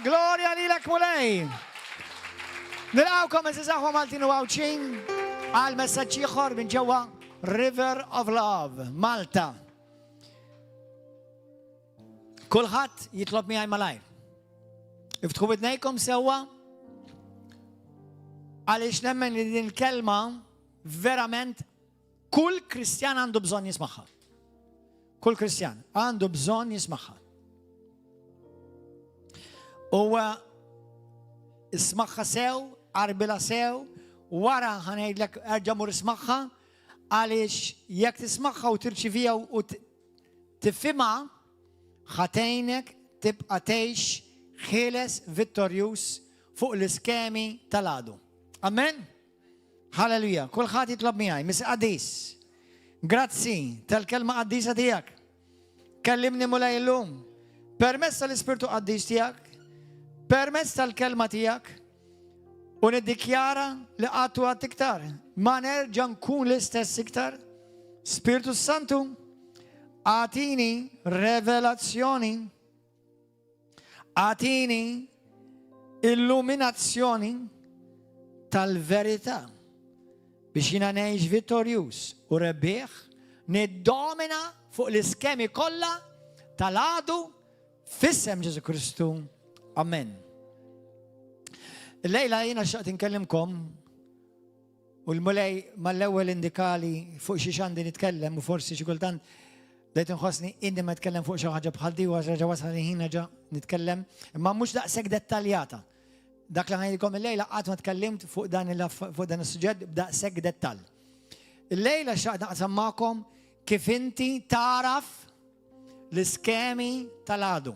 Glorja lilek Mulej. Nilqgħukom għeżież aħwa Maltin u Għawdxin għal messaġġ ieħor minn ġewwa River of Love, Malta. Kulħadd jitlob miegħi malajr. Iftħu widnejkom sewwa għaliex nemmen li din il-kelma verament kull Kristjan għandu bżonn jismagħha. Kull Kristjan għandu bżonn jismagħha. U ismagħha sew, arbila sew, wara ħanejdlek erġa' mur ismagħha għaliex jekk tismagħha u tirċivija u tifhimha ħatejnek tibqa' tgħix ħieles vittorjuż fuq l-iskemi tal-għadu. Amen? Halleluja. Kulħadd jitlob miegħi, Miss Qaddis. Grazzi tal-kelma qaddisa tiegħek. Kellimni Mulej illum. Permezz tal-Ispirtu Qaddis tiegħek, permezz tal-kelma tiegħek, u niddikjara li qatt u qatt iktar ma nerġa' nkun l-istess iktar. Spirtu Santu, agħtini revelazzjoni, agħtini illuminazzjoni tal-verità biex jiena ngħix vittorjuż u rebbieħ niddomina fuq l-iskemi kollha tal-għadu f'isem Ġesu Kristu. Amen. Lejla jiena xtaqt inkellimkom u l-Mulej mal-ewwel indikali fuq xi xandi nitkellem u forsi xi kultant bdejt inħossni inni ma nitkellem fuq xi ħaġa bħal di u ġa wasal ħin ġa nitkellem, imma mhux daqshekk dettaljata. Dak li ħajdilkom illejla qatt ma tkellimt fuq dan fuq dan is-suġġett b'daqshekk dettall. Illejla xtaqt naqsam magħkom kif inti taraf l-iskemi tal-għadu.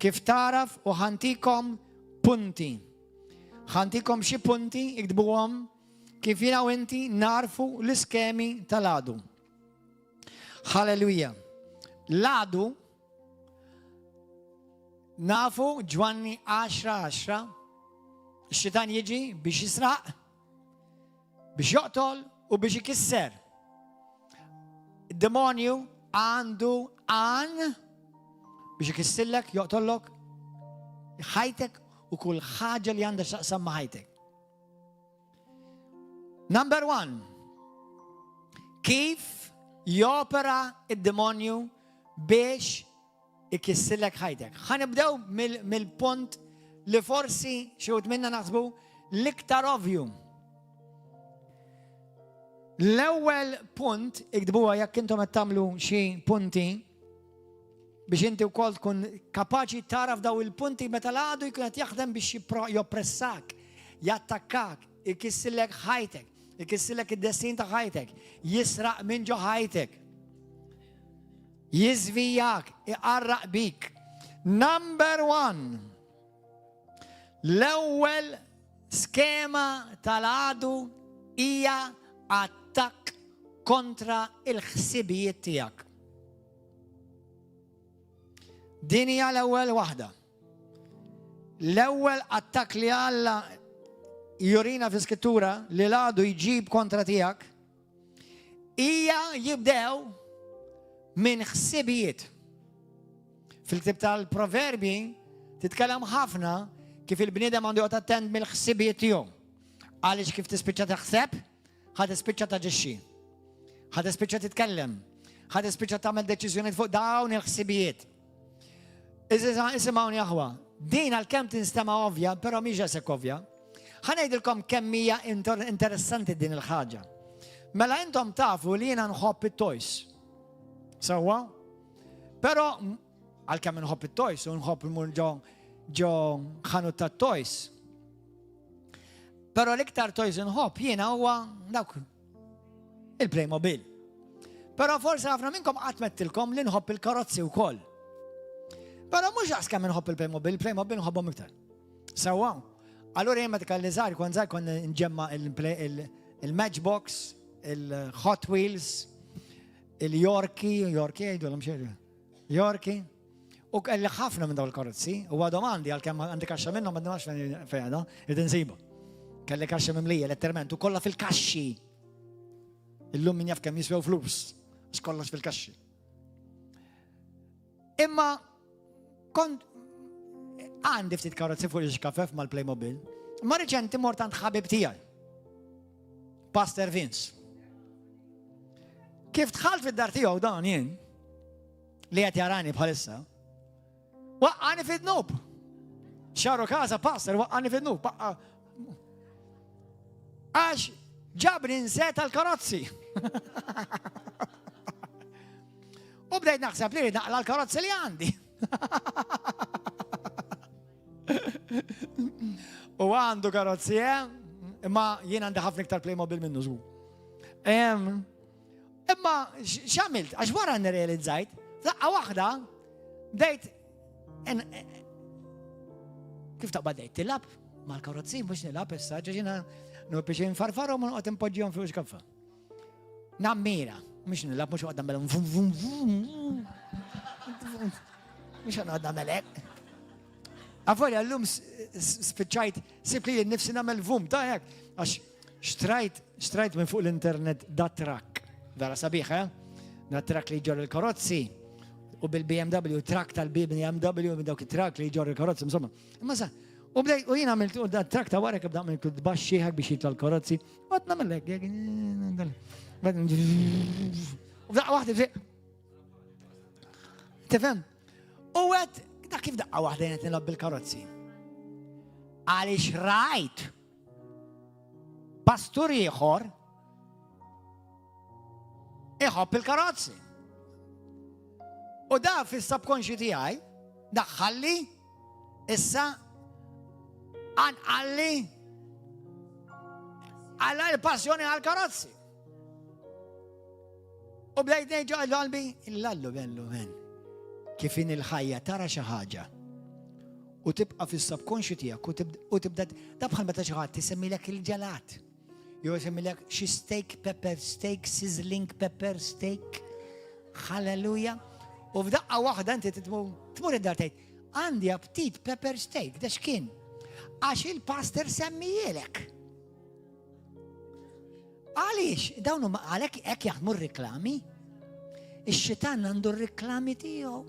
Kif taraf u ħantikom punti. Ħantikom xi punti iktbuhom kif jiena u inti narfu l-iskemi tal-għadu. Halleluja. L-għadu nafu Ġwanni 10-10 ix-xitan jiġi biex jisraq, biex joqtol u biex ikisser. Id-demonju għandu għan biex ikissillek, joqtollok ħajtek u kull ħaġa li għandha x'taqsam ma' ħajtek. Number one, kif jopera id-demonju biex ikissillek ħajtek. Ħa nibdew mill-punt li forsi xi wħud minna naħsbu l-iktar ovvju. L-ewwel punt iktbuha jekk intom qed tagħmlu xi punti biex inti wkoll tkun kapaċi taraf daw il-punti meta l-għadu jkun qed jaħdem biex joppressak, jattakkak, ikissillek ħajtek, ikissillek id-destin ta' ħajtek, jisraq minn ġo ħajtek. Jiżvijak, iqarraq bik. Number one, l-ewwel skema tal-għadu hija attakk kontra il-ħsibijiet tiegħek. Din hija l-ewwel waħda. L-ewwel attakk li Alla jurina fi skrittura li l-għadu jġib kontra tiegħek hija jibdew minn ħsibijiet. Fil-ktib tal-Proverbi titkellem ħafna kif il-bniedem għandu joqgħod attent mill-ħsibijiet tiegħu. Għaliex kif tispiċċa taħseb, ħa tispiċċa taġixxi. Ħa tispiċċa titkellem. Ħa tispiċċa tagħmel deċiżjonijiet fuq dawn il-ħsibijiet. Isimgħuni aħwa, din għalkemm tinstema' ovvja, però mhix daqshekk ovvja. Ħa ngħidilkom kemm hija interessanti din il-ħaġa. Mela intom tafu li jiena nħobb it-toys. Sewwa? Però għalkemm nħobb it-toys u nħobb imur ġo ġo ħanut tat-toys. Però l-iktar toys nħobb jiena huwa dawk il-Playmobil. Però forsi ħafna minnkom qatt mettilkom li nħobb il-karozzi wkoll. Però mhux daqs kemm inħobb il-Playmobil, il-Playmobil nħobbhom iktar. Sewwa. Allura jien meta kelli żgħar kont żgħar kont nġemma il-Matchbox, il-Hot Wheels, il-Yorkie, Yorkie jgħidulhom xejn. Yorkie. U kelli ħafna minn dawn il-karozzi, u għadhom għandi għalkemm għandi kaxxa minnhom ma nafx fejn għadha, irid insibu. Kelli kaxxa mimlija letteralment u kollha fil-kaxxi. Illum min jaf kemm jiswew flus, għax kollox fil-kaxxi. Imma kont Għandi ftit karozzi fuq il-xkafef mal-Playmobil. Ma reċenti mort għand ħabib tiegħi. Pastor Vince. Kif dħalt fid-dar tiegħu dan jien li qed jarani bħalissa, waqqani fid-dnub. Xaru kaza pastor waqqani fid-dnub. Għax ġabni nset tal-karozzi. U bdejt naħseb li naqla l-karozzi li għandi. U għandu karozzi, eh? Imma jien għandi ħafna iktar Playmobil minnu żgur. Imma x'għamilt? Għax wara nirrealizzajt, daqqa waħda bdejt kif taqbad bdejt tilab mal-karozzi mhux nilab issa ġeġina nu biex infarfarhom u noqgħod inpoġġihom fuq xkaffa. Nammira, mhux nilab, mhux għadda nagħmel vum vum vum. Mhux għadda nagħmel hekk. Avolja llum spiċċajt sib li nifsi nagħmel vum ta' hekk għax xtrajt xtrajt minn fuq l-internet da trakk. Vera sabiħ, eh? Da trakk li ġor il-karozzi u bil-BMW, trakk tal-BMW minn dawk it-trakk li ġor il-karozzi, insomma. Imma sa, u bdej, u jien għamilt, u da trakk ta' wara kif għamilt tbaxxi hekk biex jitla l-karozzi, Għad namellek, U f'daqqa waħda, tifhem? U għed, da kif daqqa waħda jenet nilab bil-karozzi? Għalix rajt pastur ieħor iħobb il-karozzi. U da fis-subconscious tiegħi daħħalli Issa għanqalli għalla l-passjoni għal-karozzi. U bdejt ngħid ġo qalbi, illallu bellu men. Kif in il-ħajja tara xi ħaġa u tibqa' fis-subconscious tiegħek u tibda da bħal meta xi ħadd isemmilek il-ġelat. Jew isemmilek xi steak pepper steak, sizzling pepper steak. Halleluja. U f'daqqa waħda inti titmur tmur id-dar tgħid, għandi aptit pepper steak, da x'kien? Għax il-pastor semmijielek. Għaliex, dawn huma għalhekk hekk jaħdmu r-riklami. Ix-xitan għandu r-riklami tiegħu.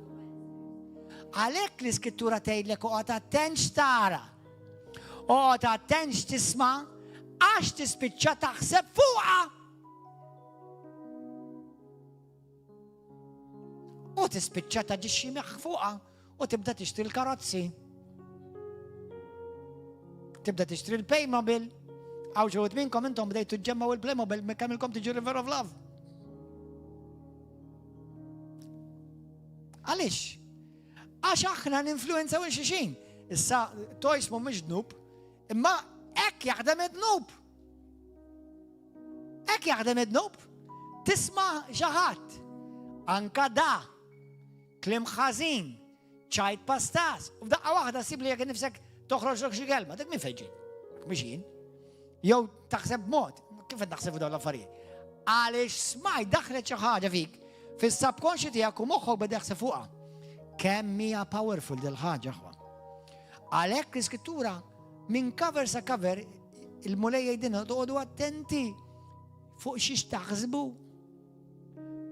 Għalhekk l-iskrittura tgħidlek oqgħod attent x'tara. Oqgħod attent x'tisma' għax tispiċċa taħseb fuqha. U tispiċċa taġixxi meħ fuqha u tibda tixtri l-karozzi. Tibda tixtri l-Playmobil. Għaw ġewt minnkom intom bdejtu ġemmaw il-Playmobil minn kemm ilkom tiġu River of Love. Għaliex? Għax aħna ninfluenzaw il-xixin. Issa, toys mhumiex dnub, imma hekk jaħdem id-dnub. Hekk jaħdem id-dnub. Tisma' xi ħadd. Anka da, kliem ħażin, ċajt pastas. U f'daqqa waħda sib li jekk nifsek toħroġ xi kelma, dik minn fejn ġiet? Mhux jien. Jew taħseb b'mod, kif qed naħseb dawn l-affarijiet? Għaliex smajt daħlet xi ħaġa fik fis-subconscious tiegħek u moħħok beda jaħseb fuqha. Kemm hija powerful dil ħaġa ħwa. Għalhekk l-iskrittura minn cover sa cover il-mulej jgħidilna toqgħodu attenti fuq xiex taħsbu.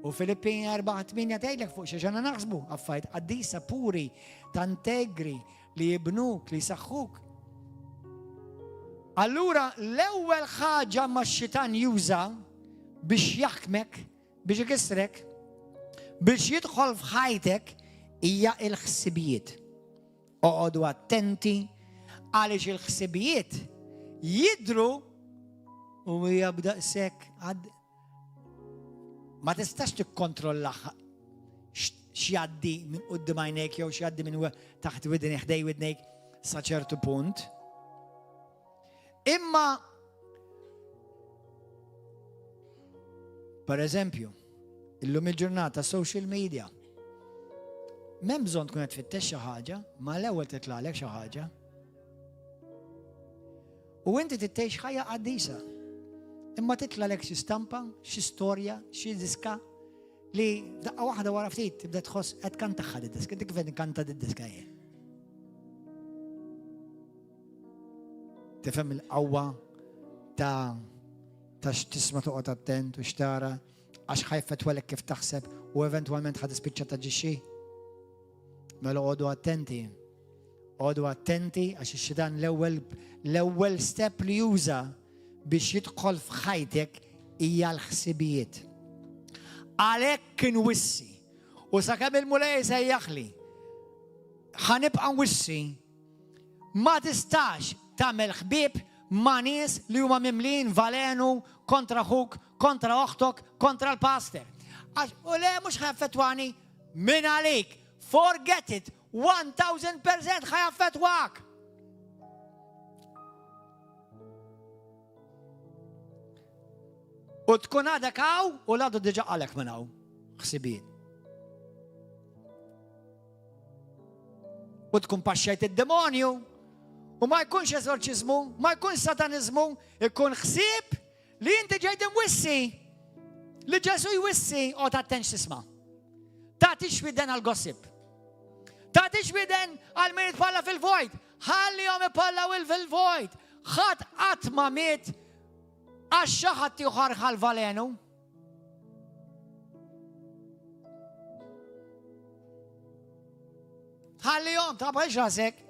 U Filippin 4-8 tgħidlek fuq xiex għandna naħsbu, affarijiet qaddisa puri, ta' integri, li jibnuk, li jsaħħuk. Allura l-ewwel ħaġa ma xitan juża biex jaħkmek, biex ikissrek, biex jidħol f'ħajtek hija il-ħsibijiet. Oqogħdu attenti għaliex il-ħsibijiet jidru u hija b'daqshekk għad Ma tistax tikkontrolla x'jgħaddi minn quddiem għajnejk jew x'jgħaddi minn taħt widni ħdej widnejk sa ċertu punt. Imma per eżempju, illum il-ġurnata social media. M'hemm bżonn tkun qed tfittex xi ħaġa, ma l-ewwel titlagħlek xi ħaġa. U inti trid tgħix ħajja qaddisa. Imma titlalek xi stampa, xi storja, xi diska li daqqa waħda wara ftit tibda tħoss qed kantaħħa di-diska, dik qed kanta di-diska jien. Tifhem il-qawwa ta' ta' x'tisma' toqgħod attent u x'tara għax ħajfetwelek kif taħseb u eventwalment ħad tispiċċa taġixxi. Mela qogħdu attenti. Għodu attenti għax ix-xitan l-ewwel l-ewwel step li juża biex jidħol f'ħajtek hija l-ħsibijiet. Għalhekk kien wissi u sakemm il-Mulej sejjaħli ħa nibqa' nwissi ma tistax tagħmel ħbieb ma' nies li huma mimlijin valenu kontra ħuk, kontra oħtok, kontra l-pastor. Għax u le mhux ħa jaffettwani minn għalik. Forget it, 1000% ħa jaffettwak. U tkun għadek hawn u l-għadu diġa qalek minn hawn. Ħsibijiet. U tkun paxxejt id-demonju. U ma jkunx eżorċiżmu, ma jkunx satanizmu, ikun ħsieb li inti ġejt imwissi. Li Ġesu jwissi u tattenx tisma'. Tagħtix widen għal gossip. Tagħtix widen għal min jitpalla fil-vojt. Ħallihom ipallaw fil-vojt. Ħadd qatt ma miet għax xi ħadd ieħor ħal valenu. Ħallihom, ta' rasek.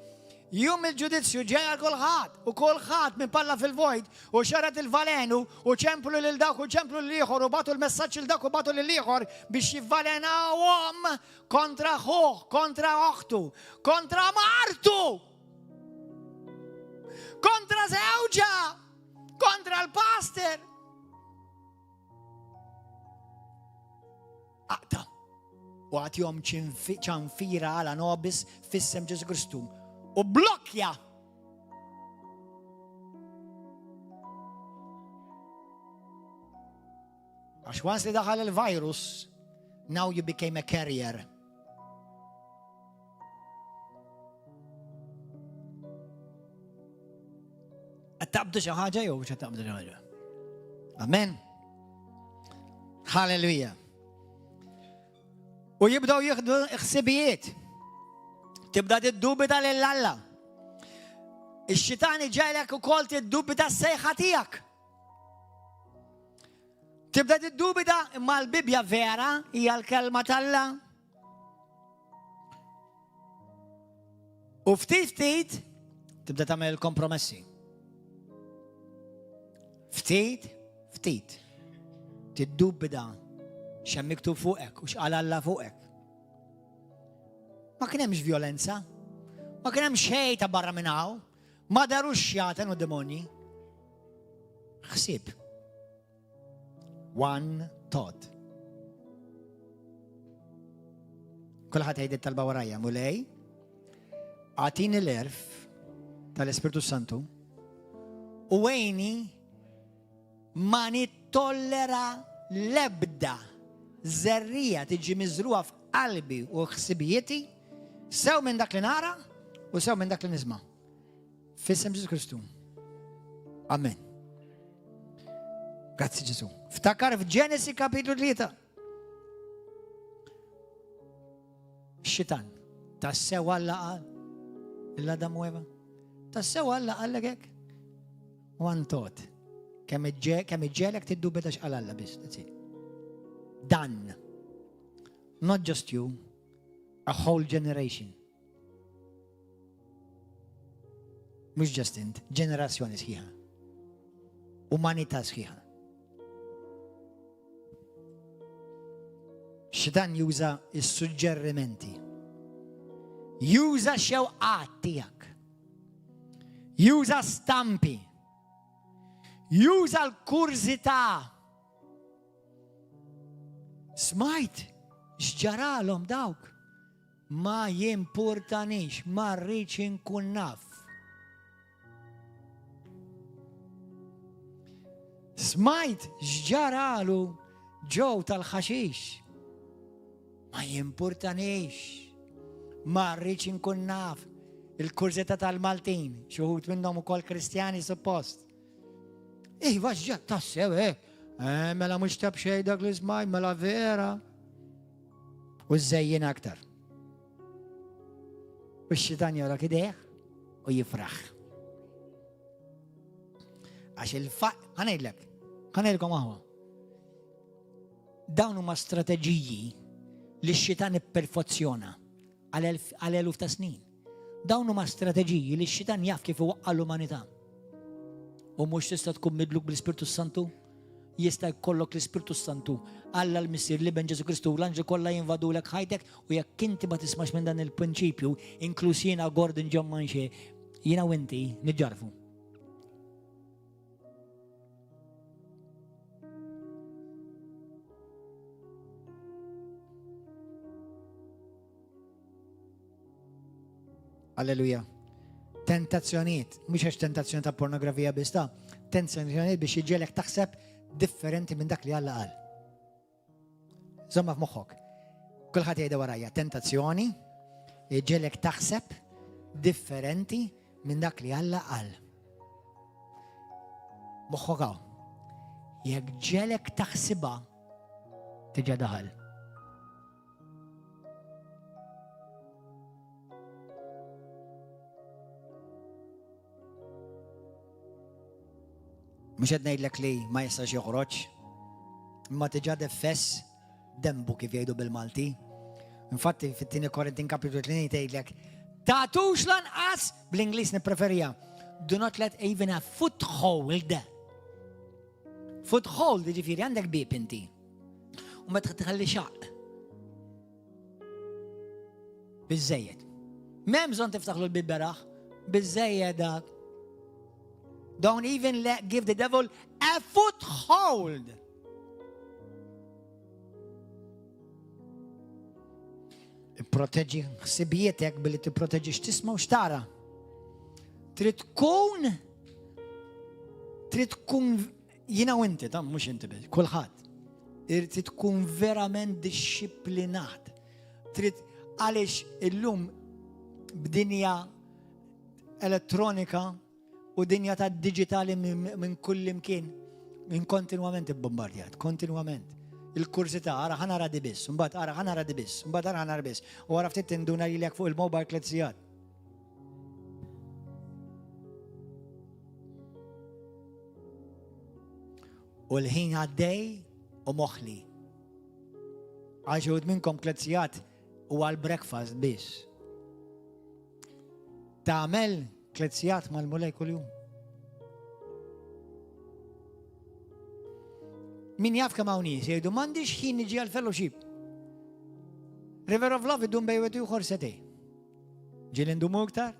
Jum il-ġudizzju ġej għal kulħadd u kulħadd minn palla fil-vojt u xarat il-valenu u ċemplu lil dak u ċemplu lil ieħor u batu l-messaġġ lil dak u batu lil ieħor biex jivvalenawhom kontra ħuh, kontra oħtu, kontra martu, kontra żewġha, kontra l-pastor. Aqta. U għatihom ċanfira għala nobis fissem Ġesu Kristu. U blokja! Għax once li daħal il-virus, now you became a carrier. Qed taqbdu xi ħaġa jew mhux qed taqbdu xi ħaġa? Amen. Halleluja. U jibdew jieħdu ħsibijiet. Tibda tiddubita lil Alla. Ix-xitan iġegħlek ukoll tiddubita s-sejħa tiegħek. Tibda tiddubita imma l-Bibja vera hija l-kelma t'Alla. U ftit ftit tibda tagħmel kompromessi. Ftit ftit tiddubida x'hemm miktub fuqek u x'qal Alla fuqek. Ma kien hemmx violenza, ma kien hemm xejn ta' barra minn hawn, ma darux xjaten u demonji. Ħsieb. One thought. Kulħadd jgħid it-talba warajja, Mulej, agħtini l-erf tal-Ispirtu Santu u għejni ma nittollera l-ebda żerrija tiġi miżruha f'qalbi u ħsibijieti sew minn dak li nara u sew minn dak li nisma'. F'isem Ġesu Kristu. Amen. Grazzi Ġesu. Ftakar f'Ġenesi kapitlu 3. Xitan, tassew Alla qal l-Adam u Eva. Tassew Alla qallek hekk. One thought. Kemm iġġelek tiddubita x'qal Alla biss. That's it. Done. Not just you, a whole generation. Mhux just int, ġenerazzjoni sħiħa. Umanità sħiħa. Xitan juża s-suġġerimenti. Juża xewqat tiegħek. Juża stampi. Juża l-kurżità. Smajt x'ġaralhom dawk. Ma jimpurtanix, ma rridx inkun naf. Smajt x'ġaralu ġew tal-ħaxix. Ma jimpurtanix. Ma rridx inkun naf. Il-kurżità tal-Maltin, xi wħud minnhom ukoll Kristjani suppost. Iva x'ġa tassew hekk. Eh, mela mhux tab xejn dak li smajt, mela vera. U żejjin aktar. U x-xitan jorak idejh u jifraħ. Għax il-faq, ħanejdlek, ħanejdlkom aħwa. Dawn huma strateġiji li x-xitan ipperfezzjona għal eluf ta' snin. Dawn huma strateġiji li x-xitan jaf kif iwaqqa' l-umanità. U mhux tista' tkun midluk bl-Ispirtu Santu? Jista' jkollok l-Ispirtu Santu, Alla l-Missier, l-Iben Ġesu Kristu, l-anġli kollha jinvadulek ħajtek u jekk inti ma tismax minn dan il-prinċipju, inkluż jiena Gordon John Manche, jiena u inti niġġarfu. Alleluja. Tentazzjonijiet, mhux għax tentazzjoni ta' pornografija biss ta' tentazzjonijiet biex jiġelek taħseb differenti minn dak li Alla qal. Żomma f'moħħok. Kulħadd jgħidha warajja, tentazzjoni jiġelek taħseb differenti minn dak li Alla qal. Moħħok hawn. Jekk ġelek taħsibha, tiġa daħal. Mhux qed ngħidlek li ma jistax joħroġ, imma diġà defess dembu kif jgħidu bil-Malti. Infatti fit-tieni Korintin kapitlu 2 tgħidlek tagħtux lanqas bl-Ingliż nippreferija. Do not let even a foothold. Foothold jiġifieri għandek bieb inti. U meta tħalli xaq. Biżejjed. M'hemm bżonn tiftaħlu l-bib beraħ, biżejjed dak. Don't even let give the devil a foothold. Proteġi ħsibietek billi tipproteġi x'tisma' u x'tara. Trid tkun trid tkun Jiena u inti, ta' mhux inti biss, kulħadd. Irid tkun verament dixxiplinat. Trid għaliex illum b'dinja elettronika u dinja ta' digitali minn kull imkien, minn kontinwament ibbombardjat, kontinwament. Il-kursità, ara ħa nara di biss, mbagħad ara ħa nara di biss, mbagħad ara ħa nara biss. U ara ftit tinduna lilek fuq il-mobile tliet sigħat. U l-ħin għaddej u moħli. Għax uħud minnkom klezzijat u għal breakfast biss. Tagħmel klezzijat mal-mulej kuljum. Min jaf kemm hawn nies jgħidu m'għandix ħin niġi għal fellowship. River of Love idum bejn wieħed ieħor setej. Ġieli ndumu iktar?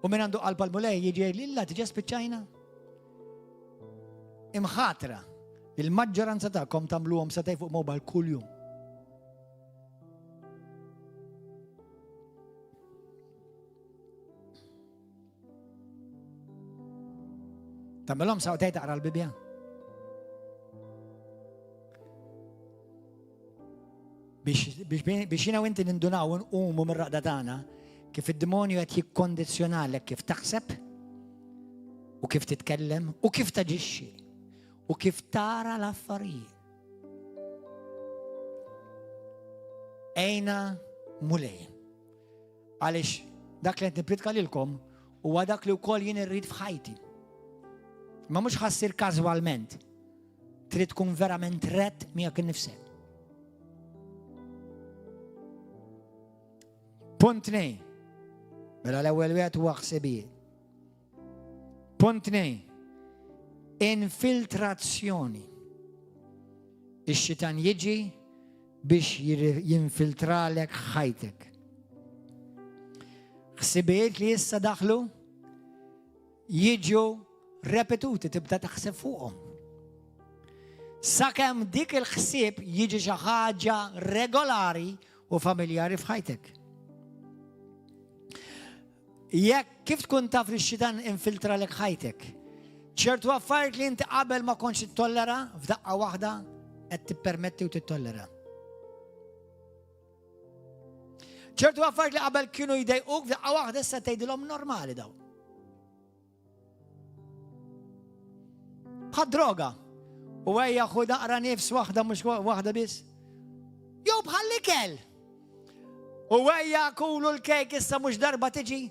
U min għandu qalb għal-mulej jiġi jgħid lilla tiġa spiċċajna. Imħatra, il-maġġoranza tagħkom tagħmluhom setej fuq mobile kuljum. Tagħmilhom saqtej taqra l-Bibja. Biex jiena u inti nindunaw nqumu mir-raqda tagħna kif id-demonju qed jikkondizzjonalek kif taħseb u kif titkellem u kif taġixxi u kif tara l-affarijiet. Ejna mulej. Għaliex dak li qed nippritka lilkom huwa dak li wkoll jien irrid f'ħajti. Ma mhux ħassir każwalment. Trid tkun verament rett miegħek innifsek. Punt nej. Mela l-ewwel wieħed huwa ħsibijiet. Punt nej. Infiltrazzjoni. Ix-xitan jiġi biex jinfiltralek ħajtek. Ħsibijiet li issa daħlu jiġu repetuti tibda taħseb fuqhom. Sakemm dik il-ħsieb jiġi xi ħaġa regolari u familjari f'ħajtek. Jekk kif tkun taf li x-xitan infiltra lek ħajtek? ċertu affarijiet li inti qabel ma kontx tittollera, f'daqqa waħda qed tippermetti u tittollera. ċertu affarijiet li qabel kienu jdejquk f'daqqa waħda issa tgħidilhom normali daw. Bħad droga. U ejja ħu daqra nifs waħda mhux waħda biss. Jew bħal ikel. U ejja kulu l-kejk issa mhux darba tiġi.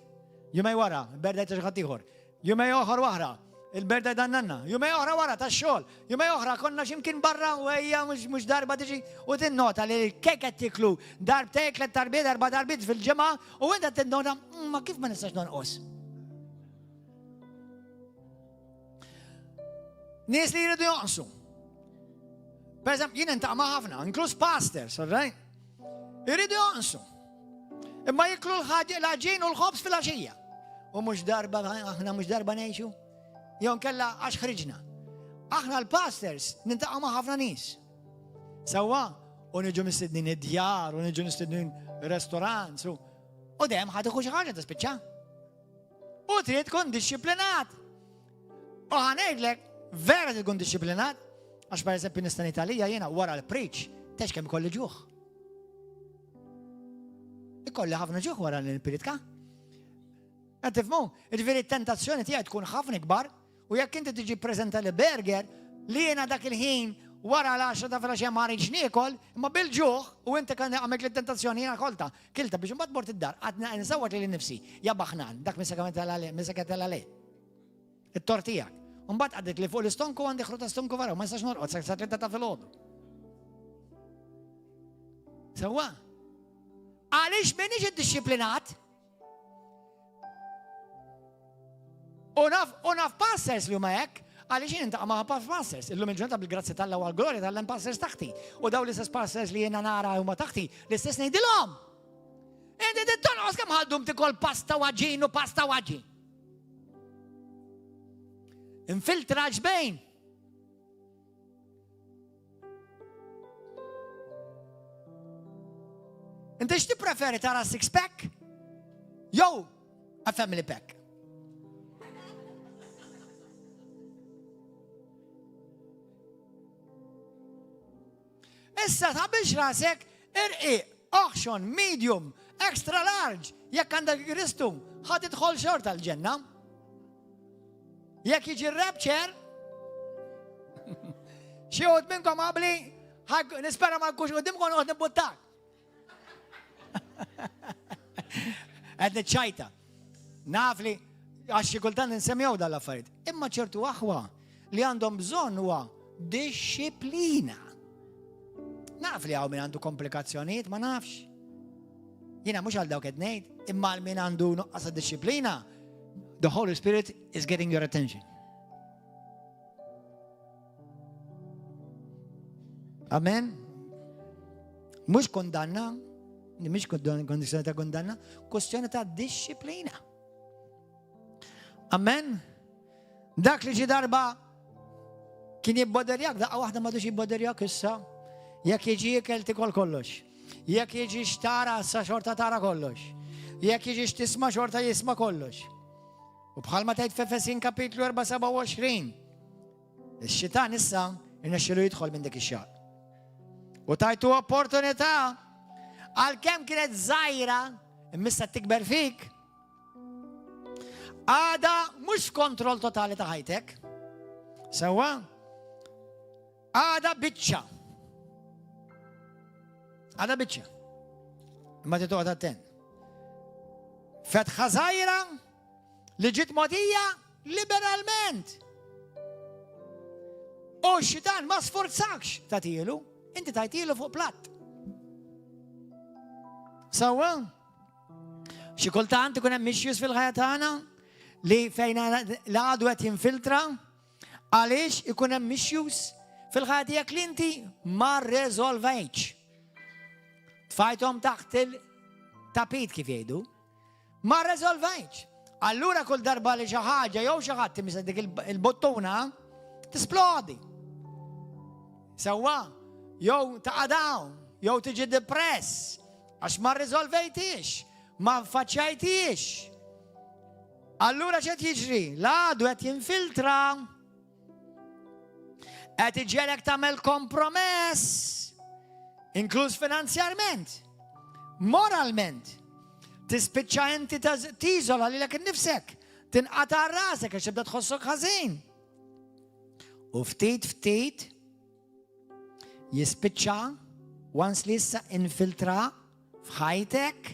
Jumej wara, berda xi ħadd ieħor. Jumej oħor waħra. Il-berda jdan nanna. Jumej oħra wara tax-xogħol. Jumej oħra konna x'imkien barra u ejja mhux darba tiġi u tinnota li l-kek qed tiklu darbtejn, tliet darbiet, erba' darbiet fil-ġimgħa u inta tinnota mm, ma kif ma nistax nonqos. Nies li jridu jonqsu. Per eżempju, jien intaq ma' ħafna, inkluż pastors, all right? Jridu jonqsu. Imma jiklu l-ħaġin u l-ħobż fil-għaxija. U mhux darba, aħna mhux darba ngħixu. Jew nkella għax ħriġna. Aħna l-pastors nintaqgħu ma' ħafna nies. Sewwa, u niġu mistednin id-djar, u niġu mistednin restaurants, u dejjem ħad xi ħaġa tispiċċa. U trid tkun dixxiplinat. U ħanejdlek, vera trid tkun dixxiplinat, għax per eżempju nista' Italija jiena wara l-preach, tex kemm ikolli ġuħ. Ikolli ħafna ġuħ wara l-pritka. Qed tifhmu? Jiġifieri t-tentazzjoni tiegħi tkun ħafna ikbar u jekk inti tiġi preżenta li burger li jiena dak il-ħin wara l-għaxra ta' filgħaxija ma rridx niekol, imma bil-ġuħ u inti kan għamilt l-tentazzjoni jiena kolta, kilta biex imbagħad mort id-dar, qatt nsawwat lili nnifsi, ja baħnan, dak minn sagrament tal-għale. It-tort tiegħek. Mbagħad għaddit li fuq l-istonku għandi ħruta stonku vara, ma nistax norqod sa tlieta ta' filgħodu. Sewwa. Għaliex m'inhiex iddixxiplinat? U naf, u naf pastors li huma hekk, għaliex jien intaqa' ma' pastors. Illum il-ġurnata bil-grazzja tal-Alla u għall-glorja tal pastors taħti. U daw l-istess pastors li jiena nara huma taħti, l-istess ngħidilhom. Inti tonqos kemm ħaddum tikol pasta u għaġin u pasta u għaġin. Infiltra ġbejn. Inti x'tippreferi tara six pack? Jew a family pack? Issa tħabbilx rasek irqiq, oħxon, medium, extra large, jekk għandek Kristu, ħa tidħol xorta l-ġenna. Jekk jiġi r-rapture, xi wħud minnkom qabli, nispera ma nkunx qudiemkom noqgħod nibbuttak. Qed niċċajta. Naf li għax xi kultant insemmew dan l-affarijiet. Imma ċertu aħwa li għandhom bżonn huwa disciplina. Naf li hawn min għandu komplikazzjonijiet, ma nafx. Jiena mhux għal dawk qed ngħid, imma għal min għandu nuqqas disciplina, the Holy Spirit is getting your attention. Amen. Mhux kundanna, mhix kondizjoni ta' kundanna, kwestjoni ta' disciplina. Amen. Dak li ġi darba kien jibboderjak, daqqa waħda madux jibboderjak issa. Jekk jiġi ikel tikol kollox. Jekk jiġi xtara sa xorta tara kollox. Jekk jiġi xtisma xorta jisma kollox. U bħalma tgħid f'Efesin kapitlu 4:27, ix-xitan issa irnexxielu jidħol minn dik ix-xaq. U tajtu opportunità għalkemm kienet żgħira imma tikber fik. Għada mhux kontroll totali ta' ħajtek. Sewwa? Għada biċċa. Għada biċċa. Imma titoqgħod attent. Fetħa żgħira li ġiet mogħtija liberalment. U xitan ma sforzakx tatilu, inti tajtilu fuq platt. Sawa? Xi kultant ikun hemm issues fil-ħajja tagħna li fejn l-għadu qed jinfiltra Għaliex ikun hemm issues fil-ħajja tiegħek li inti ma rreżolvejtx. Tfajthom taħt il-tapit kif jgħidu. Ma rreżolvejtx. Allura kull darba li xi ħaġa jew xi ħadd timisa dik il-buttuna tisplodi. Sewwa, jew taqa' down, jew tiġi depress għax ma rriżolvejtix, ma faċċajtix. Allura x'qed jiġri? L-għadu qed jinfiltra. Qed iġelek tagħmel kompromess, inkluż finanzjarment, moralment. Tispiċċa inti tiżola lilek innifsek, tinqata' rasek għax tibda tħossok ħażin. U ftit ftit jispiċċa once li issa infiltra f'ħajtek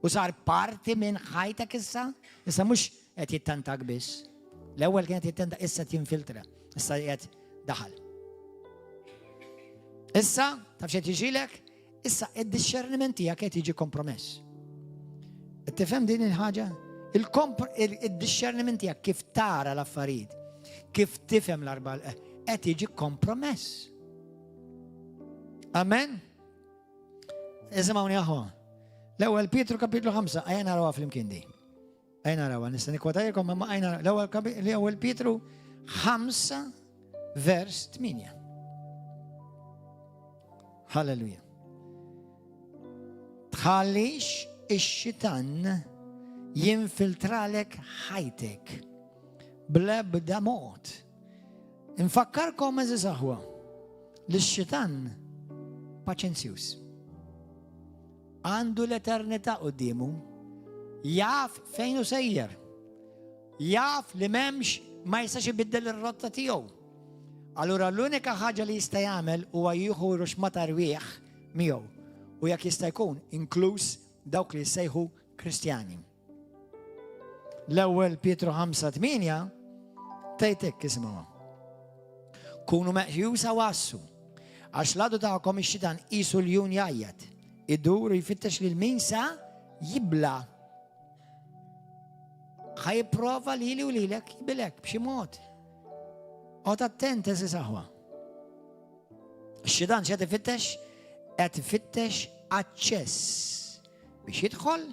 u sar parti minn ħajtek issa, issa mhux qed jittantak biss. L-ewwel kienet jittenta issa jinfiltra, issa qiegħed daħal. Issa, taf x'qed jiġilek? Issa id-dixxerniment tiegħek qed jiġi kompromess. Tifhem din il-ħaġa? Il-dixxerniment tiegħek kif tara l-affarijiet, kif tifhem l-arba eh, qed jiġi kompromess. Amen? Isimgħuni aħwa. L-ewwel Pietru kapitlu 5, ejja narawha flimkien di. Ejja narawha, nista' nikkwotajlkom imma ejja naraw. L-ewwel Pietru 5 vers 8. Halleluja. Tħallix ix-xitan jinfiltralek ħajtek bl-ebda mod. Infakkarkom għeżież aħwa li x-xitan paċenzjuż. Għandu l-eternità quddiemu, jaf fejn hu sejjer, jaf li m'hemmx ma jistax ibiddel ir-rotta tiegħu. Allura l-unika ħaġa li jista' jagħmel huwa jieħu ruxma ta' rwieħ miegħu u jekk jista' jkun inkluż dawk li jissejħu Kristjani. L-ewwel Pietru 5:8 tgħid hekk isimgħuha. Kunu meqjusa wassu, għax l-għadu tagħkom ix-xitan qisu ljun jgħajjat, idur u jfittex lil min sa jibla. Ħa jipprova lili u lilek jibilek b'xi mod. Oqgħod attent eżis aħwa. Ix-xitan x'qed ifittex? Qed ifittex aċċess biex jidħol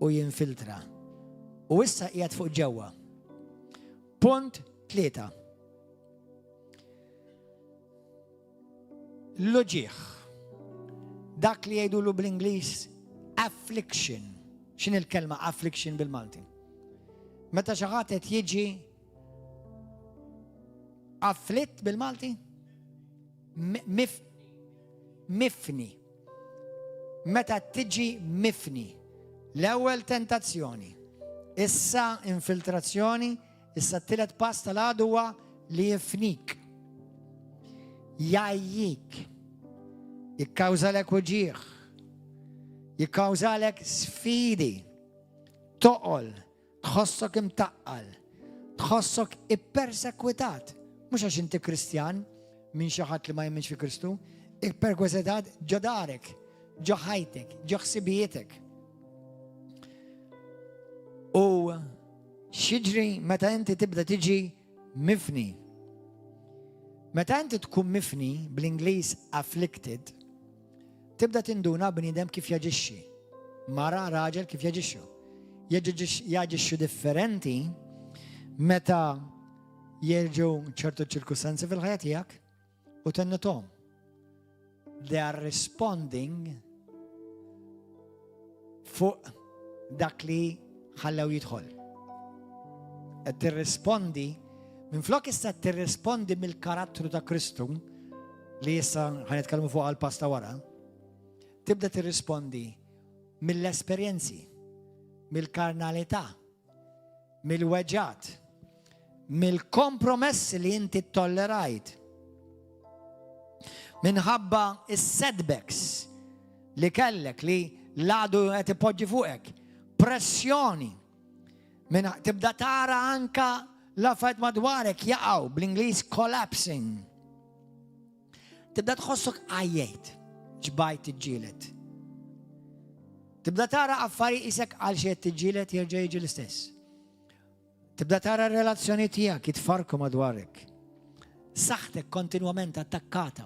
u jinfiltra. U issa qiegħed fuq ġewwa. Punt tlieta. L-uġieħ. Dak li jgħidulu bl-Ingliż affliction. X'in il-kelma affliction bil-Malti? Meta xi ħadd qed jiġi afflitt bil-Malti? Mif mifni. Meta tiġi mifni. L-ewwel tentazzjoni, issa infiltrazzjoni, issa t-tielet pass tal-għadu huwa li jifnik. Jgħajjik. Jikkawżalek uġigħ. Jikkawżalek sfidi. Toqol. Tħossok imtaqqal. Tħossok ippersekwitat. Mhux għax inti Kristjan minn xi ħadd li ma jemminx fi Kristu, ipperkwitat ġo darek, ġo ħajtek, ġo ħsibijietek. U x'jiġri meta inti tibda tiġi mifni? Meta inti tkun mifni, bl-Ingliż afflicted, Tibda tinduna bniedem kif jaġixxi. Mara, raġel kif jaġixxu. Jaġixxu differenti meta jerġu ċertu ċirkustanzi fil-ħajja tiegħek u tennutom. They are responding fuq dak li ħallew jidħol. Qed tirrispondi minflok issa tirrispondi mill-karattru ta' Kristu li issa ħanitkellmu fuq għal pasta wara, tibda tirrispondi mill-esperjenzi, mill-karnalità, mill-weġat, mill-kompromessi li inti tollerajt. Minħabba is-setbacks li kellek li l-għadu qed ipoġġi fuqek, pressjoni. Min tibda tara anka l-affarijiet madwarek jaqgħu bl-Ingliż collapsing. Tibda tħossok għajjejt, ġbajt tiġġieled. Tibda tara affarijiet isek għal xi qed tiġġieled jerġa' jiġi l-istess. Tibda tara r-relazzjoni tiegħek jitfarku madwarek. Saħħtek kontinwament attakkata.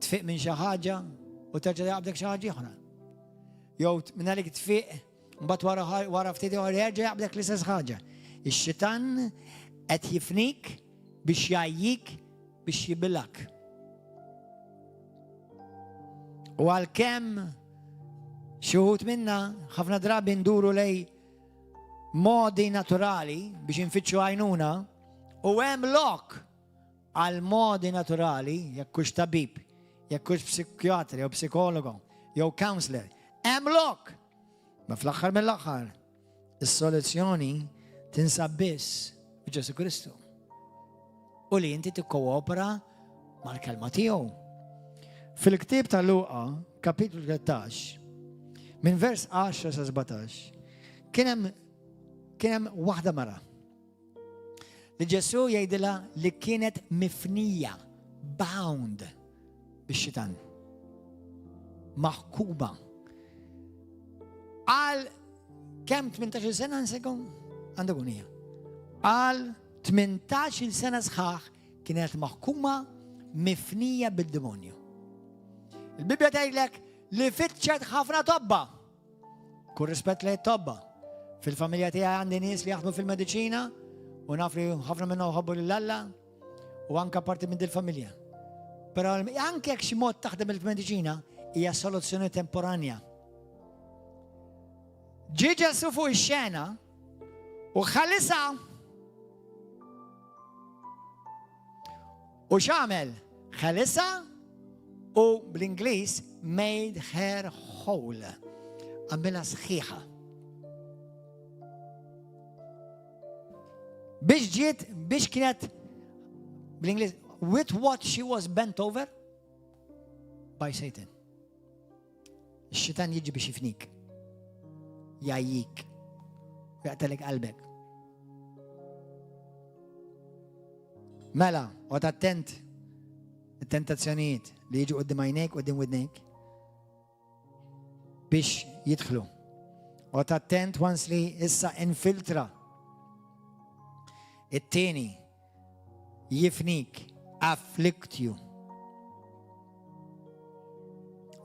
Tfiq minn xi ħaġa u terġa' jaqbdek xi ħaġa oħra. Jew minn għalik tfiq, mbagħad wara wara ftit ieħor jerġa' jaqbdek l-istess ħaġa. Ix-xitan qed jifnik biex jgħajjik biex jibilak. U għalkemm xi wħud minna ħafna drabi nduru lej modi naturali biex infittxu għajnuna u hemm lok għal modi naturali, jekk hux tabib, jekk hux psikjatri jew psikologu, jew counselor, hemm lok. Ma fl-aħħar mill-aħħar, is-soluzzjoni tinsab biss f'Ġesu Kristu. U li inti tikkoopera mal-kelma tiegħu. Fil-ktieb ta' Luqa, kapitlu 13, minn vers 10 sa 17, kien hemm Kien hemm waħda mara li Ġesù jgħidilha li kienet mifnija, bound bix-xitan. Maħkuba. Għal kemm 18 sena nsegħu? Għandu hija. Għal 18 sena sħaħ kienet maħkuma mifnija bid-demonju. Il-Bibja tgħidlek li fitxet ħafna tobba. Kull rispett lejn tobba. Fil-familja tiegħi għandi nies li jaħdmu fil-mediċina u naf li ħafna minnhom ħobbu lil Alla u anka parti minn dil-familja. Però anke jekk xi mod taħdem il-mediċina hija soluzzjoni temporanja. Ġie Ġesu fuq ix-xena u ħalisa U x'għamel? Ħelisha u bl-Ingliż made her whole. Għamilha sħiħa. Biex ġiet, biex kienet bl-Ingliż, with what she was bent over by Satan. Ix-xitan jiġi biex jifnik. Jajjik. Jaqtelek qalbek. Mela, għod attent it-tentazzjonijiet li jiġu qoddim għajnejk, qoddim widnejk biex jidħlu. Għod attent once li issa infiltra. It-tieni, jifnik, afflict you.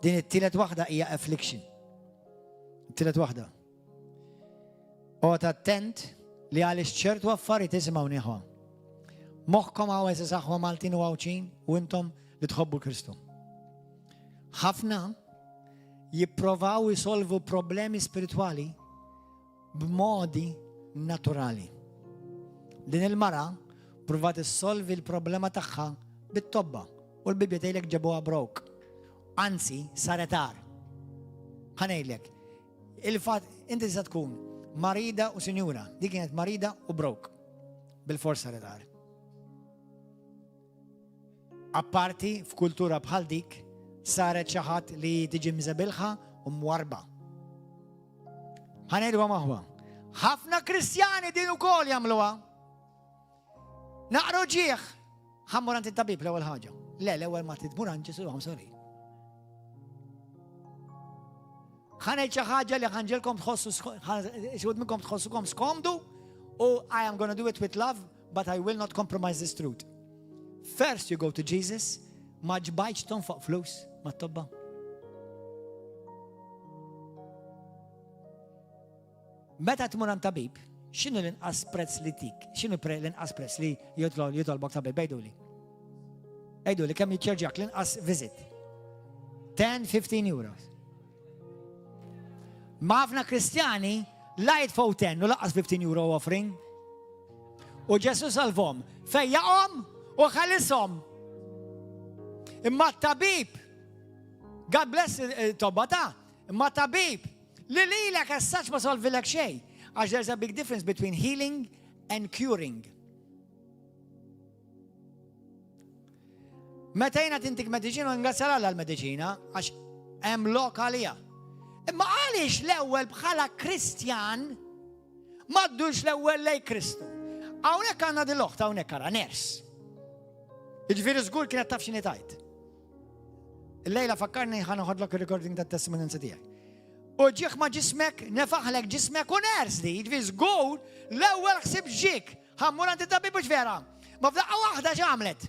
Din it-tielet waħda hija affliction. It-tielet waħda. Oqgħod attent li għaliex ċertu affarijiet isimgħu nieħu. Moħħkom hawn eżis aħwa Maltin u Għawdxin u intom li tħobbu Kristu. Ħafna jipprovaw jisolvu problemi spiritwali b'modi naturali. Din il-mara provat issolvi l-problema tagħha bit-tobba u l-Bibbja tgħidlek ġabuha broke. Anzi, saret agħar. Ħa ngħidlek, il-fatt inti tista' tkun marida u sinjura, dik kienet marida u broke. Bil-fors saret agħar. Apparti f'kultura bħal dik saret xi ħadd li tiġi mżebilħa u mwarba. Ħa ngħiduha maħwa. Ħafna Kristjani din ukoll jagħmluha. Naqru ġieħ. Ħammur għand it-tabib l-ewwel ħaġa. Le, l-ewwel ma titmur għand Ġesu, I'm sorry. Ħa ngħid xi ħaġa li ħanġelkom tħossu xi minnkom tħossukom skomdu u I am gonna do it with love, but I will not compromise this truth. First you go to Jesus, ma ġbajtx tonfoq flus ma tobba. Meta tmur għand tabib, x'inhu l-inqas prezz li tik? X'inhu l-inqas prezz li jitolbok tabib? Għiduli. Għiduli kemm jiċċarġjak l-inqas visit. 10-15 euros. Ma ħafna Kristjani la jitfgħu 10 u laqqas 15 euro offering. U Ġesu salvom, fejjaqhom u ħalisom. Imma t-tabib, God bless it-tobba ta' imma tabib li lilek as such ma solvilek xejn. Għax there's a big difference between healing and curing. Meta jiena tintik mediċina, ngrazzja Alla l-mediċina, għax hemm lok għalija. Imma għaliex l-ewwel bħala Kristjan ma ddux l-ewwel lej Kristu. Hawnhekk għandna din l-oħt hawnhekk ara ners. Jiġifieri żgur kienet taf x'inhi tajt. Illejla fakkarni ħa noħodlok ir-recording tat-testimonjanza tiegħek. U ġieħ ma ġismek, nefaħlek ġismek u ners di, jiġifieri żgur l-ewwel ħsib ġiek. Ħa mmur għand it-tabib mhux vera. Ma f'daqqa waħda x'għamlet?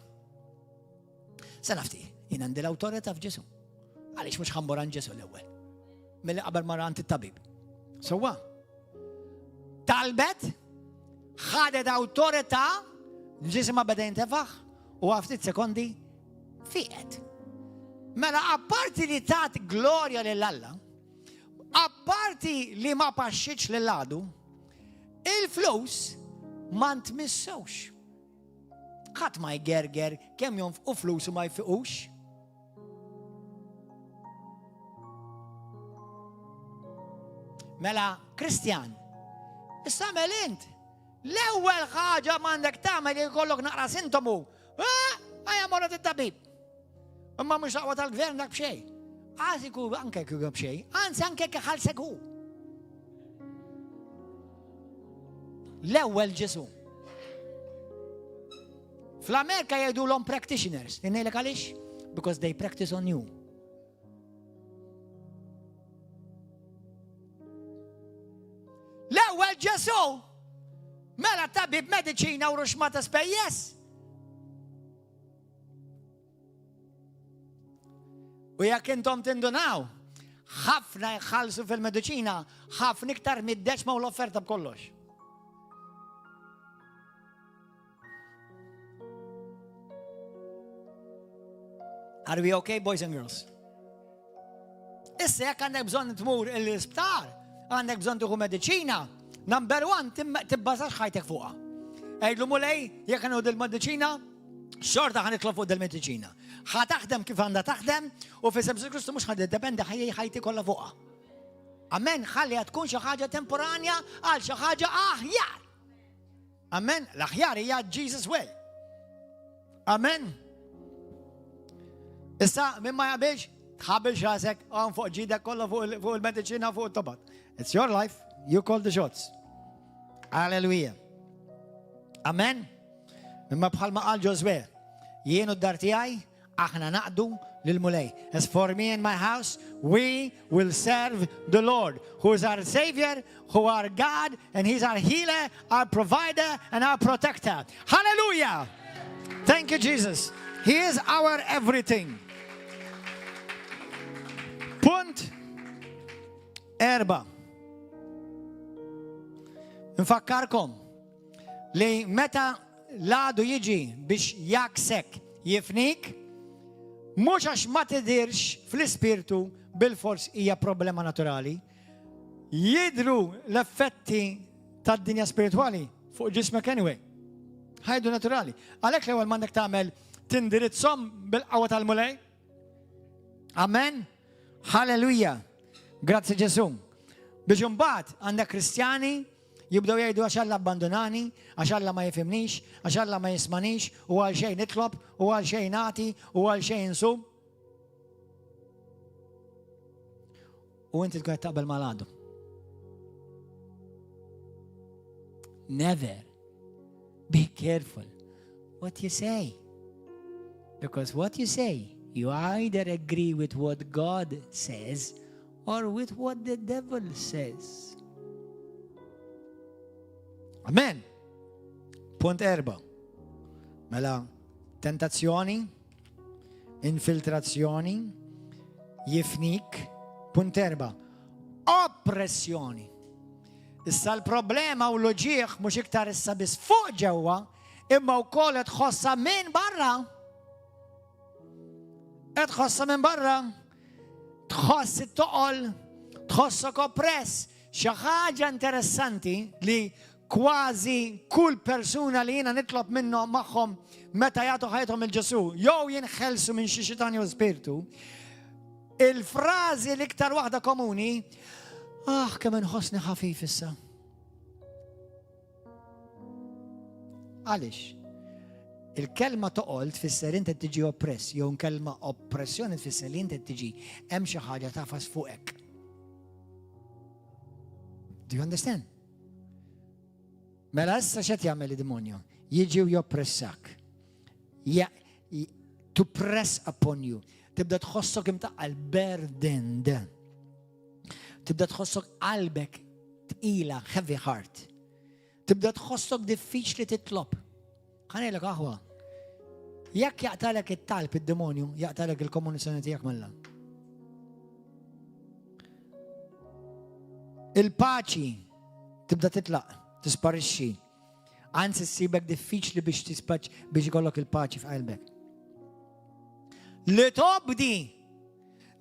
Se nafti, jien għandi l-awtorità f'Ġesu. Għaliex mhux ħammur għand Ġesu l-ewwel? Milli qabel mar għand it-tabib. Sewwa. Talbet, ħadet awtorità, ġisimha beda jintefaħ u għal ftit sekondi fiqet. Mela apparti li tat glorja lil Alla, apparti li ma paxxitx lil għadu, Il-flus ma ntmissewx. Ħadd ma jgerger kemm jonfqu flus u ma jfiqux. Mela, Kristjan, issa għamel int. L-ewwel ħaġa m'għandek tagħmel jkollok naqra sintomu. Eh, ejja morra it-tabib. Imma mhux aqwa tal-gvern dak b'xejn. Għaż ikun anke jekk b'xejn, anzi anke jekk iħallsek hu. L-ewwel Ġesu. Fl-Amerika jgħidulhom practitioners. Ngħidlek għaliex? Because they practice on you. L-ewwel Ġesu! Mela tabib mediċina u ruxmata spejjeż. U jekk intom tindunaw, ħafna jħallsu fil-mediċina ħafna iktar mid-deċma u l-offerta b'kollox. Are we okay, boys and girls? Issa jekk għandek bżonn tmur l-isptar, għandek bżonn tieħu mediċina, number one tibbażax ħajtek fuqha. Għidlu mulej, jekk għandu dil-mediċina, xorta ħan nitlob fuq dil-mediċina. Ħa taħdem kif għandha taħdem u fi Ġesù Kristu mhux ħad iddependi ħajji ħajti kollha fuqha. Amen, ħalli tkun xi ħaġa temporanja għal xi ħaġa aħjar. Amen. L-aħjar hija Jesus way. Amen. Issa, minn ma jaqbilx, tħabilx rasek, għan fuq ġidek kollha fuq il-medicina fuq it-tobat. It's your life, you call the shots. Alleluia. Amen. Imma bħalma qal Ġożwè, jien u d-dar tiegħi Aħna naqdu lill-Mulej. As for me and my house, we will serve the Lord, who is our Savior, who our God, and He's our healer, our provider, and our protector. Hallelujah! Thank you, Jesus. He is our everything. Punt erba. Nfakkarkom li meta L-għadu jiġi biex jgħakksek, jifnik, mhux għax ma tidhirx fl-ispirtu bilfors hija problema naturali. Jidhru l-effetti tad-dinja spiritwali fuq ġismek anyway. Ħajdu naturali. Għalhekk l-ewwel m'għandek tagħmel tindirizzhom bil-qawwa tal-Mulej. Amen. Halleluja. Grazzi Ġesu. Biex imbagħad għandek Kristjani Jibdew jgħidu għax Alla abbandunani, għax Alla ma jifhimnix, għax Alla ma jismanix, u għal xejn nitlob, u għal xejn nagħti, u għal xejn insum. U inti tkun qed taqbel mal-għadu. Never be careful what you say. Because what you say, you either agree with what God says or with what the devil says. Amen. Punt erba. Mela, tentazzjoni, infiltrazzjoni, jifnik. Punt erba. Oppressjoni. Issa l-problema u l-uġieħ mhux iktar issa biss fuq ġewwa, imma wkoll qed tħossha minn barra. Qed tħossha minn barra. Tħoss it-toqol, tħossok oppress. Xi ħaġa interessanti li kważi kull persuna li jiena nitlob minnhom magħhom meta jagħtu ħajthom il Ġesu, jew jinħelsu minn xi xitan jew spirtu, il-frażi l-iktar waħda komuni, ah kemm inħossni ħafif issa. Għaliex? Il-kelma toqol tfisser inti tiġi oppress, jew kelma oppressjoni tfisser li inti tiġi hemm xi ħaġa tafas fuqek. Do you understand? Mela issa x'qed jagħmel id-demonju? Jiġi u joppressak. To press upon you. Tibda tħossok imtaqqal burdened. Tibda tħossok qalbek tqila, heavy heart. Tibda tħossok diffiċli titlob. Ħanejlek aħwa. Jekk jaqtalek it-talb id-demonju, jaqtalek il-komunizjoni tiegħek malla. Il-paċi tibda titlaq, tisparixxi. Anzi ssibek diffiċli biex tispaċ biex ikollok il-paċi f'qalbek. Li tobdi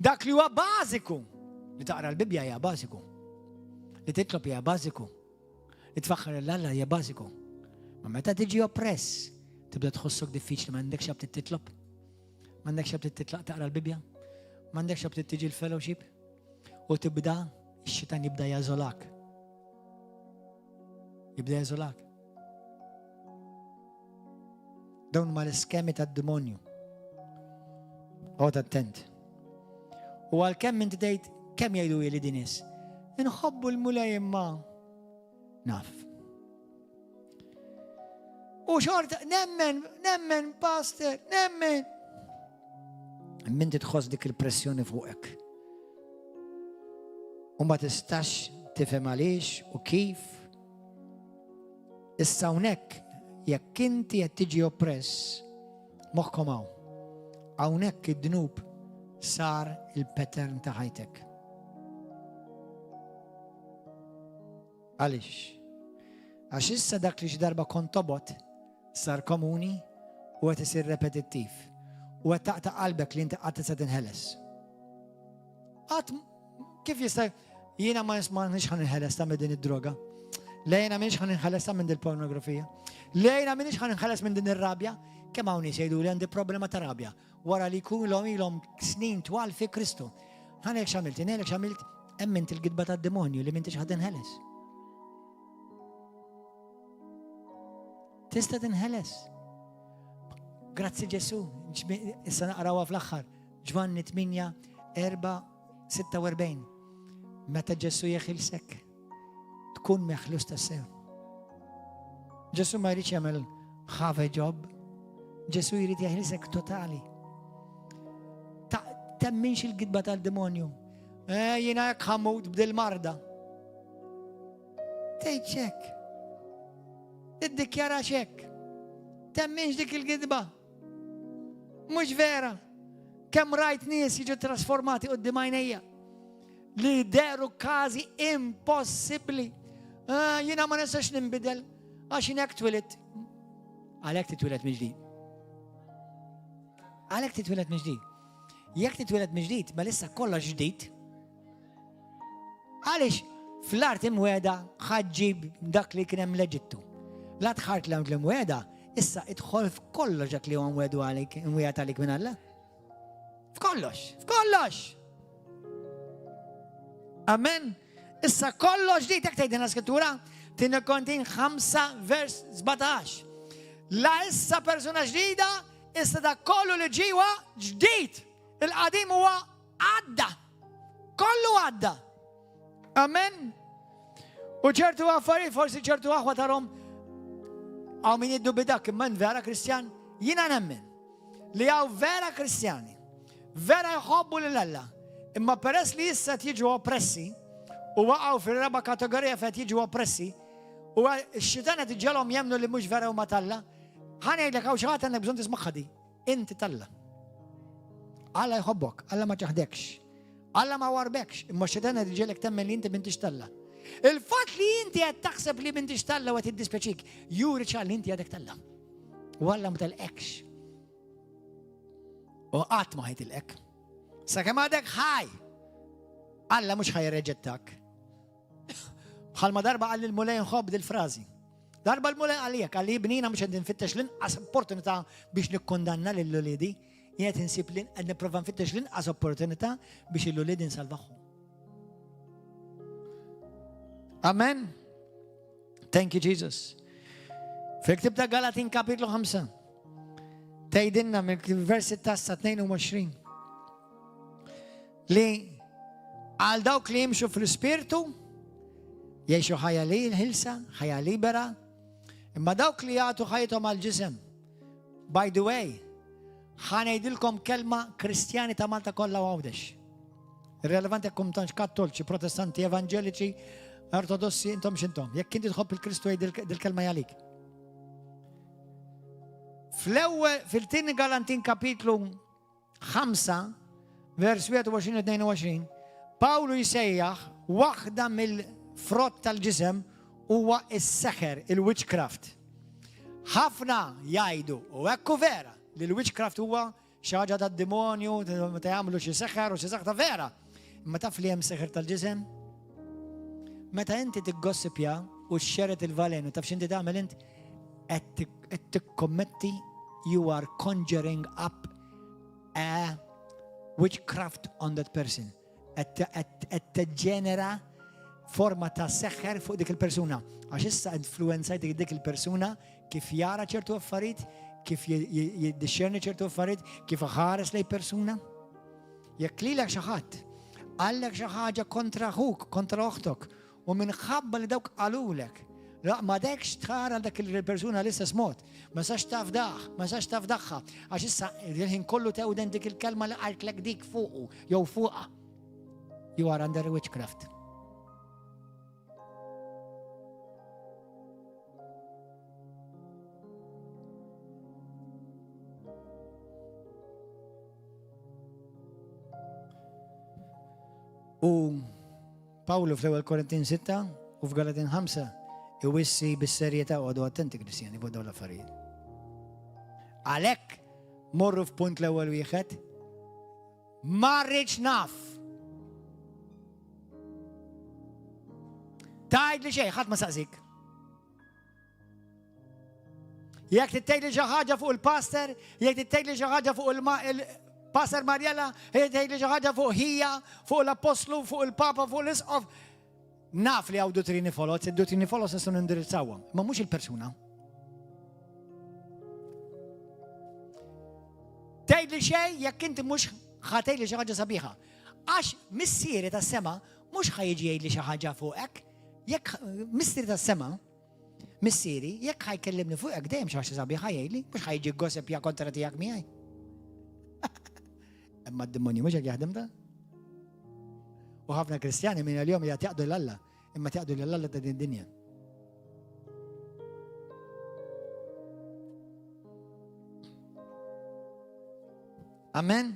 Dak li huwa bażiku. Li taqra l-Bibbja hija bażiku. Li titlob hija bażiku. Li tfaħħar l-Alla hija bażiku. Ma meta tiġi oppress, tibda tħossok diffiċli m'għandekx aptit titlob. M'għandekx aptit titlaq taqra l-Bibbja. M'għandekx aptit tiġi l-fellowship. U tibda x-xitan jibda jażolak. Jibda jażolak. Dawn huma l-iskemi tad-demonju. Għod attent. U għalkemm inti tgħid kemm jgħidu li din nies. Inħobbu l-mulej imma naf. U xorta, nemmen, nemmen, pastor, nemmen. Minti tħoss dik il-pressjoni fuqek. U ma tistax tifhem għaliex u kif. Issa hawnhekk jekk inti qed tiġi oppress, moħħkom hawn. Hawnhekk id-dnub sar il-pattern ta' ħajtek. Għaliex? Għax issa dak li xi darba kont tobgħod sar komuni u qed isir repetittiv. U qed taqta' qalbek li inti qatt tista' tinħeles. Qatt kif jista' jiena ma nisma' ħa ninħeles ta' din id-droga. Le jiena m'iniex ħa ninħeles ta' minn din pornografija. Le jiena m'iniex ħa ninħeles minn din ir-rabja. Kemm hawn nies jgħidu li għandi problema ta' rabja wara li jkun ilhom ilhom snin twal fi Kristu. Ħa ngħidlek x'għamilt, ngħidlek x'għamilt emmint il-gidba tad-demonju li m'intix ħa tinħeles. Tista' tinħeles. Grazzi Ġesu, issa naqrawha fl-aħħar. Ġwanni 8, 4, 46. Meta Ġesu jeħilsek, tkun meħlus tassew. Ġesu ma jridx jagħmel half a job. Ġesu jrid jeħlisek totali. Temminx il-gidba tal-demonju. Eh, jiena jekk ħa mmut b'dil marda. Tgħidx hekk. Iddikjarax hekk. Temminx dik il-gidba. Mhux vera. Kemm rajt nies jiġu trasformati quddiem għajnejja li deru każi impossibbli. Ah, jiena ma nistax ninbidel għax jien hekk twilidt. Għalhekk titwieled mill-ġdid. Għalhekk titwieled mill-ġdid. Jekk titwieled mill-ġdid, ma issa kollox ġdid. Għaliex fl-art imwiegħda ħa ġġib dak li kien hemm l-Eġittu. La dħalt l-art l-imwiegħda, issa idħol f'kollox dak li huwa mwiegħdu għalik, imwiegħed għalik minn Alla. F'kollox, f'kollox. Amen. Issa kollox ġdid hekk tgħidilna skrittura, Tieni Korintin 5 vers 17. La issa persuna ġdida, issa dak kollu li ġie ġdid. Il-qadim huwa għadda. Kollu għadda. Amen. U ċertu affarijiet, forsi ċertu aħwa tarhom hawn min jiddubitak imma vera Kristjan, jiena nemmen li hawn vera Kristjani, vera jħobbu lil Alla, imma peress li issa jiġu oppressi u waqgħu fir-raba kategorija fejn jiġu oppressi, u x-xitan qed iġegħelhom jemmnu li mhux vera huma t'Alla, ħa ngħidlek hawn xi ħadd għandek bżonn tismagħha di. Inti t'Alla. Alla jħobbok, Alla ma ċaħdekx. Alla ma warbekx, imma x-xitan qed iġegħlek temmen li inti m'intix t'Alla. Il-fatt li inti qed taħseb li m'intix t'Alla u qed jiddispjaċik, juri ċar li inti għadek t'Alla. U Alla ma telqekx. U qatt ma ħa jitilqek. Sakemm għadek ħaj. Alla mhux ħa jirreġettak. Bħalma darba qalli l-Mulej nħobb dil-frażi. Darba l-Mulej għalijek, għalli bnina mhux qed nfittex l-inqas opportunità biex nikkondanna lil uliedi, jien qed insib li qed nipprova nfittex l-inqas opportunità biex il-uliedi nsalvaħħom. Amen. Thank you, Jesus. Fil-ktib ta' Galatin kapitlu 5, tgħidilna mill-versi ta' 22 li għal dawk li jimxu fl-ispirtu jgħixu ħajja li ħielsa, ħajja libera, imma dawk li jagħtu ħajjithom għal ġisem. By the way, ħa ngħidilkom kelma Kristjani ta' Malta kollha u Għawdex. Irrelevanti jekk tantx kattolċi, protestanti, evangeliċi, ortodossi, intom x'intom. Jekk inti tħobb il-Kristu dil-kelma għalik. Fl-ewwel fil-tieni Galatin kapitlu 5, vers 21-22, Pawlu jsejjaħ waħda mill-frott tal-ġisem huwa is-seħer, il-witchcraft. Ħafna jgħidu, u ekku vera, li l-witchcraft huwa xi ħaġa tad-demonju, meta jagħmlu xi seħer u xi saħta vera. Imma taf li hemm seħer tal-ġisem? Meta inti tiggossipja u xxerred il-valenu, taf x'inti tagħmel int? Qed tikkommetti you are conjuring up a witchcraft on that person. Qed teġġenera forma ta' seħer fuq dik il-persuna. Għax issa influenzajt dik il-persuna kif jara ċertu affarijiet, kif jiddixxerni ċertu affarijiet, kif ħares lej persuna. Jekk lilek xi ħadd qallek xi ħaġa kontra ħuk, kontra oħtok, u minħabba li dawk qalulek, La, m'għadekx tara dak il-persuna l-istess mod. Ma sax taf daħ, ma sax taf daħħa. Għax issa il-ħin kollu tewden dik il-kelma li qaltlek dik fuqu jew fuqha. You are under witchcraft. U Pawlu fl-ewwel Korintin 6 u f'Galatin 5 iwissi bis-serjetà u għadu attenti Kristjani fuq dawn l-affarijiet. Għalhekk morru f'punt l-ewwel wieħed ma rridx naf. Tgħid li xejn, ħadd ma saqsik. Jekk tgħidli xi ħaġa fuq il-pastor, jekk tgħidli xi ħaġa fuq il-pastor Marjella, jekk tgħidli xi ħaġa fuq ħija, fuq l-apostlu, fuq il-papa, fuq l-isqof, naf li hawn dottrini foloz, id-dottrini foloz nistgħu nindirizzawhom, ma mhux il-persuna. Tgħidli xejn jekk inti mhux ħatejli xi ħaġa sabiħa. Għax missieri tas-sema mhux ħa jiġi jgħidli xi ħaġa fuqek, jekk missieri tas-sema Missieri, jekk ħa jkellimni fuqek dejjem xi ħaġa sabiħa jgħidli, mhux ħa jiġi gossipja kontra tiegħek miegħi. Imma d-demonju mhux hekk jaħdem da. U ħafna Kristjani minn l-jom jgħat jaqdu l-Alla, imma tjaqdu l-Alla ta' din dinja. Amen.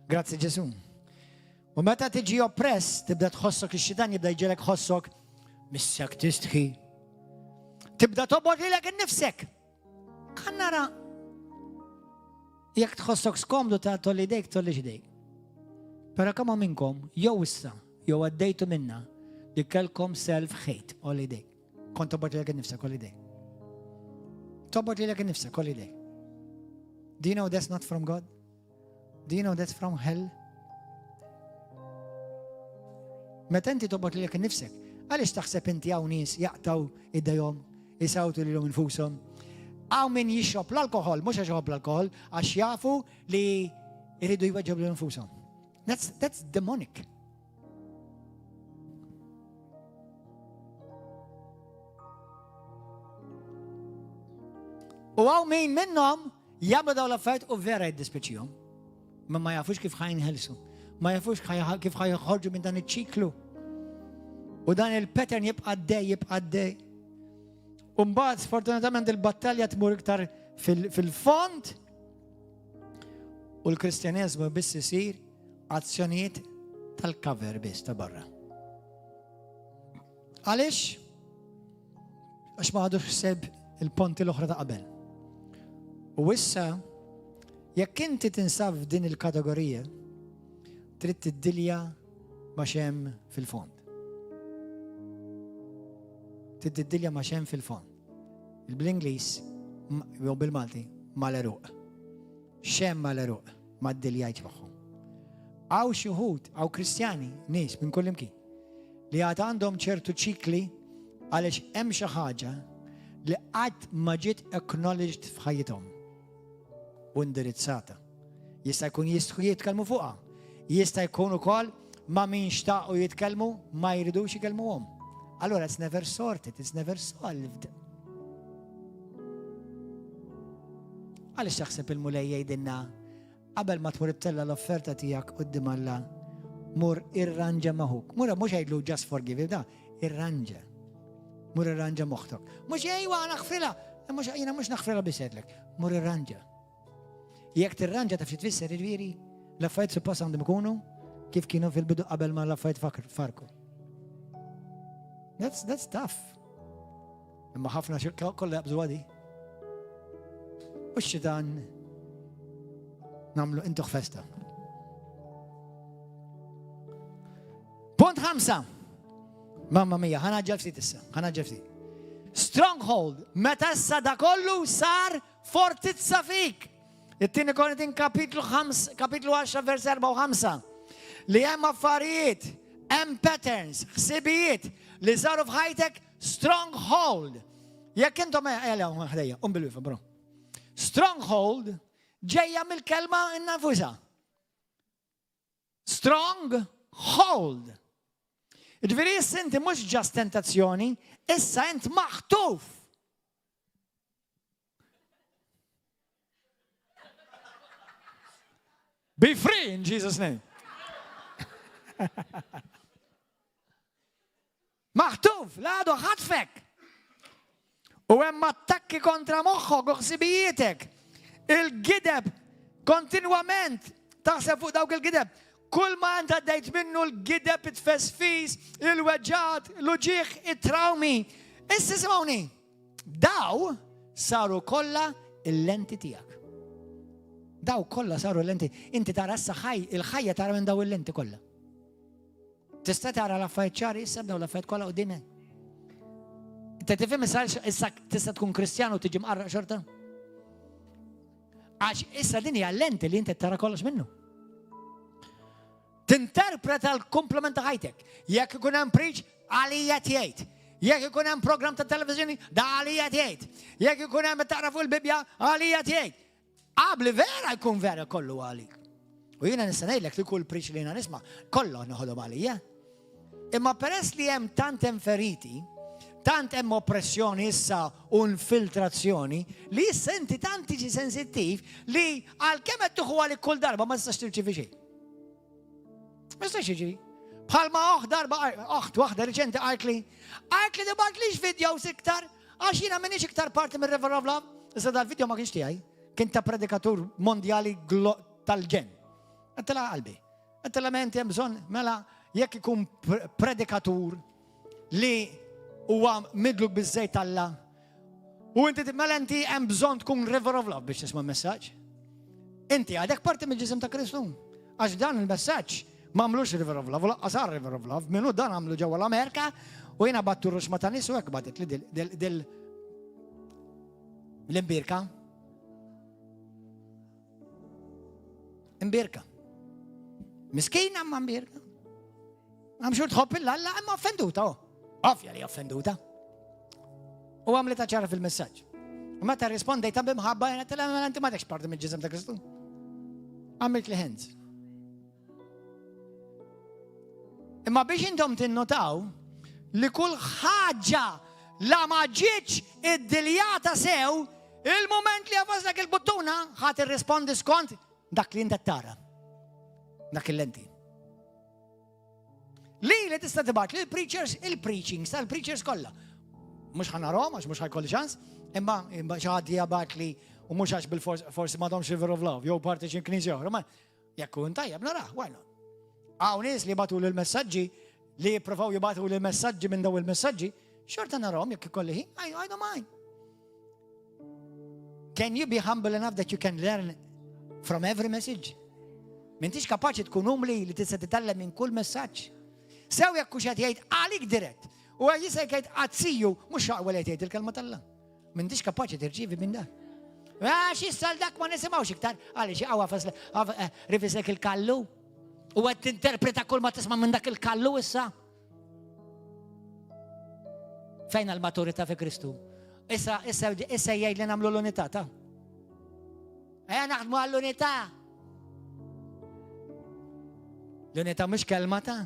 Grazzi Ġesu. U meta tiġi oppress, tibda tħossok ix-xitan jibda jġelek ħossok missek tistħi. Tibda tobgħod lilek innifsek. Kan nara jekk tħossok skomdu ta' tolli dejk tolli xdejk. Però kemm minnkom jew issa jew għaddejtu minna li kellkom self-hate olli dejk. Kont tobgħod lilek innifsek olli dejk. Tobgħod lilek innifsek olli dejk. Do you know that's not from God? Do you know that's from hell? Meta inti tobgħod lilek innifsek, għaliex taħseb inti hawn nies jaqtaw idejhom, isawtu lilhom infushom? Hawn min jixrob l-alkoħol, mhux għax iħobb l-alkoħol, għax jafu li jridu jweġġgħu lilhom infushom. That's, that's demonic. U hawn min minnhom Jagħmlu dawn l-affarijiet u vera jiddispjaċihom. Ma ma jafux kif ħa jinħelsu. Ma jafux kif ħa joħorġu minn dan iċ-ċiklu. U dan il-pattern jibqa' għaddej, jibqa' għaddej. U mbagħad sfortunatament il-battalja tmur iktar fil-fond u l-Kristjaneżmu biss isir azzjonijiet tal-cover biss ta' barra. Għaliex? Għax ma ħadux ħsieb il-ponti l-oħra ta' qabel. U issa, jekk inti tinsab f'din il-kategorija, trid tiddilja ma' xem fil-fond. Trid tiddilja ma' xem fil-fond. Bl-Ingliż, jew bil-Malti, mal-eruq. Xem mal-eruq, ma ddiljajtx magħhom. Hawn xi wħud, hawn Kristjani, nies minn kullimkien, li għad għandhom ċertu ċikli għaliex hemm xi ħaġa li qatt ma ġiet acknowledged f'ħajjithom u indirizzata. Jista' jkun jistħu jitkellmu fuqha. Jista' jkun ukoll ma' min xtaqu jitkellmu ma jridux ikellmuhom. Allora it's never sorted, it's never solved. Għaliex taħseb il-Mulej jgħidilna Qabel ma tmur ittella' l-offerta tiegħek quddiem Alla, mur irranġa ma' ħuk. Mur mhux għidlu just forgive him, da, irranġa. Mur irranġa moħħok. Mhux ejwa naħfrilha, mhux jiena mhux naħfrilha biss għedlek. Mur irranġa. Jekk tirranġa taf xi tfisser jiġifieri, l-affarijiet suppost għandhom ikunu kif kienu fil-bidu qabel ma l-affarijiet farku. That's, that's tough. Imma ħafna kollha jaqbżu għadi. U x-xitan namlu intuħ festa. Punt ħamsa. Mamma mia, ħanaġġel ftit issa, ħanaġġel ftit. Stronghold, meta issa da kollu sar fortizza fik. It-tieni Korintin kapitlu 5, kapitlu 10 vers 4 u 5. Li hemm affarijiet, hemm patterns, ħsibijiet li saru f'ħajtek stronghold. Jekk intom ejja ħdejja, um bil bro. Stronghold ġejja mill-kelma innanfusa. Strong hold. Ġifieri issa inti mhux ġast tentazzjoni, issa int maħtuf. Be free in Jesus' name. Maħtuf, l-għadu ħatfek. U hemm attakki kontra moħħok u ħsibijietek. Il-gideb kontinwament taħseb fuq dawk il-gideb. Kull ma int għaddejt minnu l-gideb, it-tfesfis, il-weġgħat, l-uġigħ, it-trawmi. Issa simgħuni. Daw saru kollha il-lenti tiegħek. Daw kollha saru l-lenti. Inti tara issa ħaj, il-ħajja tara minn daw il-lenti kollha. Tista' tara l-affarijiet ċari issa b'daw l-affarijiet kollha quddiemek. Inta tifhem issa issa tista' tkun Kristjan u tiġi mqarraq xorta? Għax issa din hija lenti li inti tara kollox minnu. Tinterpreta l-komplement ta' ħajtek. Jekk ikun hemm preach, għalija tgħid. Jekk ikun hemm program ta' televiżjoni, da għalija tgħid. Jekk ikun hemm taqra fuq il-Bibbja, għalija tgħid. Qabli vera jkun vera kollu għalik. U jiena nista' ngħidlek li kull preach li jiena nisma' kollu noħodhom għalija. Imma peress li hemm tant hemm feriti, tant hemm oppressjoni issa u infiltrazzjoni li issa inti tant tiġi sensittiv li għalkemm qed tuħu għalik kull darba ma tistax tirċivi xejn. Ma tistax jiġi. Bħalma oħ darba, oħt waħda riċenti qaltli, qaltli tibgħatlix videos iktar Għax jiena m'iniex iktar parti mir-River of Love. Iżda dal-video ma kienx tiegħi, kien ta' predikatur mondjali tal-ġenn. Għedtilha qalbi. Għedtilha menti hemm bżonn mela jekk ikun predikatur li huwa midluk biż-żejt Alla. U inti mela inti hemm bżonn tkun River of Love biex tisma' messaġġ. Inti għadek parti mill-ġisem ta' Kristu. Għax dan il-messaġġ m'għamlux River of Love, u laqqas sar River of Love, minnu dan għamlu ġewwa l-Amerika u jiena battu ruxma ta' nies u hekk bagħtet li dil l-imbirka. Imbirka. Miskina ma mbirka. Għam xur tħobb il-Alla imma offenduta, oh. Ovvja li offenduta. U għamlita ċara fil-messaġġ. U meta rispondejta bimħabba, jena tela mela inti ma tekx parti mill-ġisem ta' Kristu. Għamilt li hands. Imma biex intom tinnotaw li kull ħaġa la ma ġietx id-diljata sew, il-moment li għafaslek il-buttuna, ħat irrispondi skont dak li inta tara. Dak il-lenti. Li li tista' tibgħat lil preachers il-preachings tal-preachers kollha. Mhux ħanarhom għax mhux ħajkolli ċans, imma imma xi ħadd jabgħat li u mhux għax bil-forsi m'għadhomx River of Love jew parti xi knisja oħra, ma jekk kun tajjeb narah, why not? Hawn nies li bagħtu lil messaġġi li jippruvaw jibgħatu lil messaġġi minn daw il-messaġġi, xorta narahom jekk ikolli ħin, I don't mind. Can you be humble enough that you can learn from every message? M'intix kapaċi tkun umli li tista' titgħallem minn kull messaġġ. Sew jekk hux qed jgħid għalik dirett. U għaj jista' jgħid għazziju mhux xaqwa li jgħid il-kelma t'Alla. M'intix kapaċi tirċievi minn dak. Għax issa dak ma nisimgħux iktar għaliex għawa eh, rifislek il-kallu. U qed tinterpreta kull ma tisma' minn dak il-kallu issa. Fejn l-maturità fi Kristu? Issa, issa, issa jgħid li nagħmlu l-unità ta'. Ejja naħdmu għall-unità. L-unità mhux kelma ta'.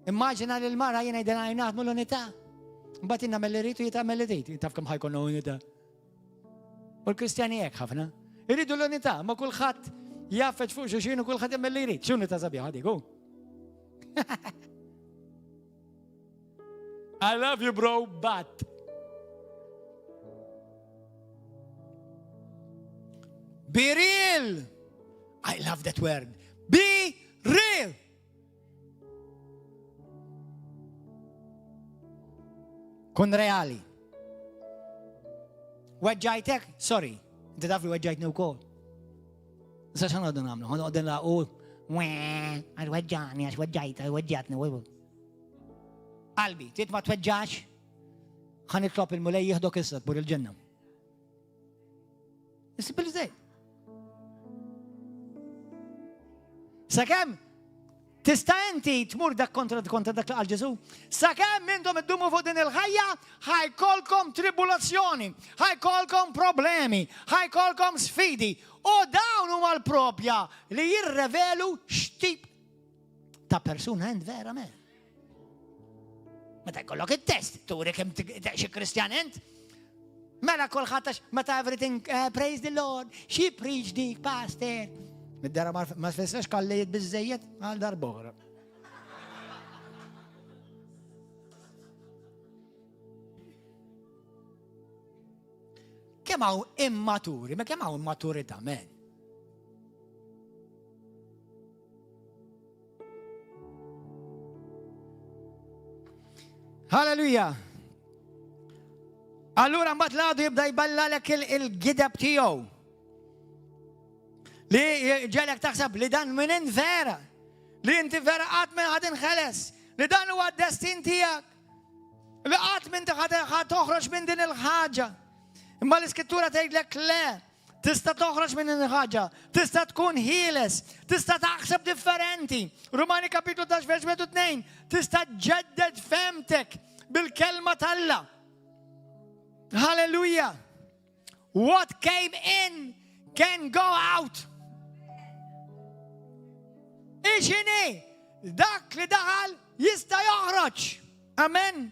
Immaġina li l-mara jiena jgħidilha naħdmu l-unità. Mbagħad jien nagħmel li rrid u jitgħamel li trid. Taf kemm ħajkun unità. U l-Kristjani hekk ħafna. Iridu l-unità, ma kulħadd jaffeġ fuq xulxin u kulħadd jagħmel li jrid. X'unità sabiħa dik hu? I love you bro, but Be real. I love that word. Be real. Kun reali. Weġġajtek? Sorry. Inti taf li weġġajtni wkoll. Issa x'għandu nagħmlu? Ħa noqogħdu nlaqu għax weġġani, għax weġġajt, għax weġġatni. Qalbi, trid ma tweġġax? Ħa nitlob il-Mulej jieħdok issa tmur il-ġenna. Simple as that. Sakemm tista' inti tmur dak kontra kontra dak li qal Ġesu. Sakemm intom iddumu fuq din il-ħajja, ħajkolkom tribulazzjoni, ħajkolkom problemi, ħajkolkom sfidi. U dawn huma l-propja li jirrevelu x'tip ta' persuna int verament. Meta jkollok it-test, turi kemm xi Kristjan int. Mela kulħadd għax meta everything eh, praise the Lord, xi preach dik pastor. Mid-dara ma tfissirx kallijiet biżejjed għal darb'oħra. Kemm hawn immaturi, ma kemm hawn immaturità, men. Halleluja! Allura mbagħad l-għadu jibda jballalek il-gideb tiegħu. Li ġelek taħseb li dan minn int vera. Li inti vera qatt minn ħad inħeles. Li dan huwa d-destin tiegħek. Li qatt minn ħad toħroġ minn din il-ħaġa. Imma l-iskrittura tgħidlek le. Tista' toħroġ minn din il-ħaġa, tista' tkun ħieles, tista' taħseb differenti. Rumani kapitlu 10 vers 2, tista' ġedded femtek bil-kelma t'Alla. Hallelujah. What came in can go out. Ixini, dak li daħal jista' joħroġ. Amen.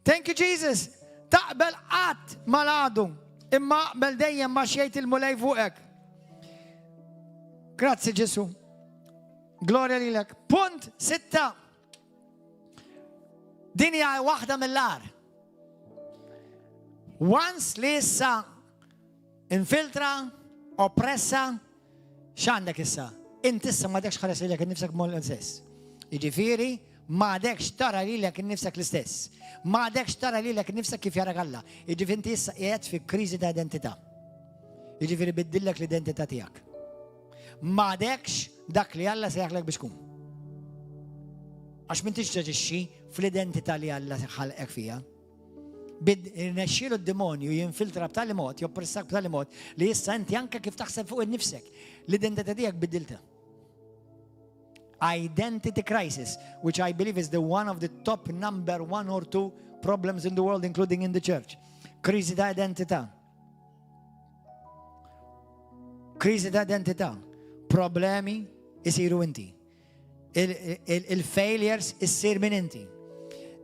Thank you Jesus. Taqbel qatt mal-għadu, imma aqbel dejjem ma xejt il-Mulej fuqek. Grazzi Ġesu. Glorja lilek. Punt sitta. Din hija waħda mill-ar. Once li issa infiltra, oppressa, x'għandek issa? Inti issa m'għadekx ħares lilek innifsek b'mod l-istess. Jiġifieri, m'għadekx tara lilek innifsek l-istess. M'għadekx tara lilek innifsek kif jarak Alla. Jiġifieri inti issa qiegħed fi kriżi ta' identità. Jiġifieri biddillek l-identità tiegħek. M'għadekx dak li Alla sejjaħlek biex tkun. Għax m'intix taġixxi fl-identità li Alla ħalqek fiha. Irnexxielu d-demonju jinfiltra b'tali mod, joppressak b'tali mod, li issa inti anke kif taħseb fuq innifsek, l-identità tiegħek biddilta. Identity crisis, which I believe is the one of the top number one or two problems in the world, including in the church. Kriżi ta' identità. Kriżi ta' identità. Problemi isiru inti. Il-failures issir minn inti.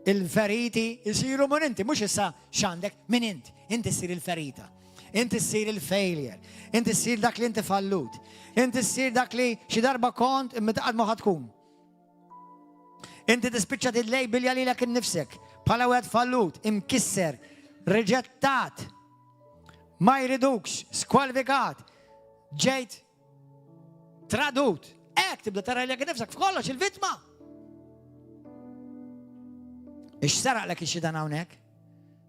Il-feriti isiru minn inti, mhux issa x'għandek minn inti. Inti ssir il-ferita. Inti ssir il-failure. Inti ssir dak li inti fallut. Inti ssir dak li xi darba kont imma taqgħod ma tkun. Inti tispiċċa tillejbilja lilek innifsek bħala wieħed fallut, imkisser, riġettat, ma jridukx, skwalifikat, ġejt Tradut. Hekk tibda tara lilek nifsek f'kollox il-vittma. Ix saraqlek ix-xitan hawnhekk?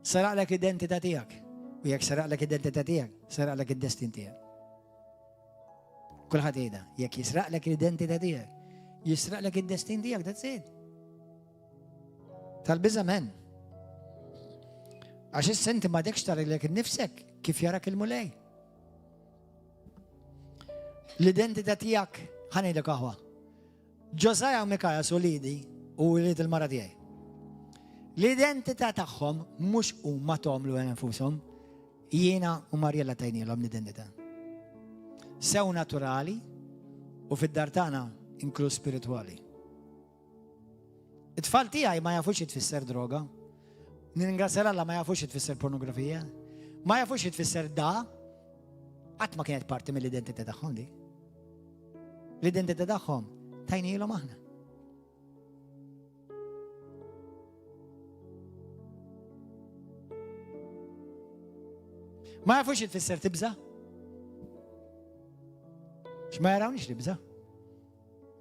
Saraqlek l-identità tiegħek. U jekk saraqlek identità tiegħek, saraqlek id-destin tiegħek. Kulħadd jgħidha, jekk jisraqlek l-identità tiegħek, jisraqlek id-destin tiegħek, that's it. Tal-biża' men. Għax issa inti m'għadekx tara lilek innifsek kif jarak il-Mulej. L-identità tiegħek ħa ngħidlek aħwa. Ġosaja u Mikaja solidi u wlied il-mara tiegħi. L-identità tagħhom mhux huma tomlu infushom, jiena u Marjella tajnielhom l-identità. Sew naturali u fid-dar tagħna inkluż spiritwali. It-tfal tiegħi ma jafux xi tfisser droga. Nirringrazzja Alla ma jafux xi tfisser pornografija. Ma jafux xi tfisser da. Qatt ma kienet parti mill-identità tagħhom di. L-identità tagħhom tajnielhom aħna. Ma jafux xi tfisser tibża'. X'ma jarawniex nibża'.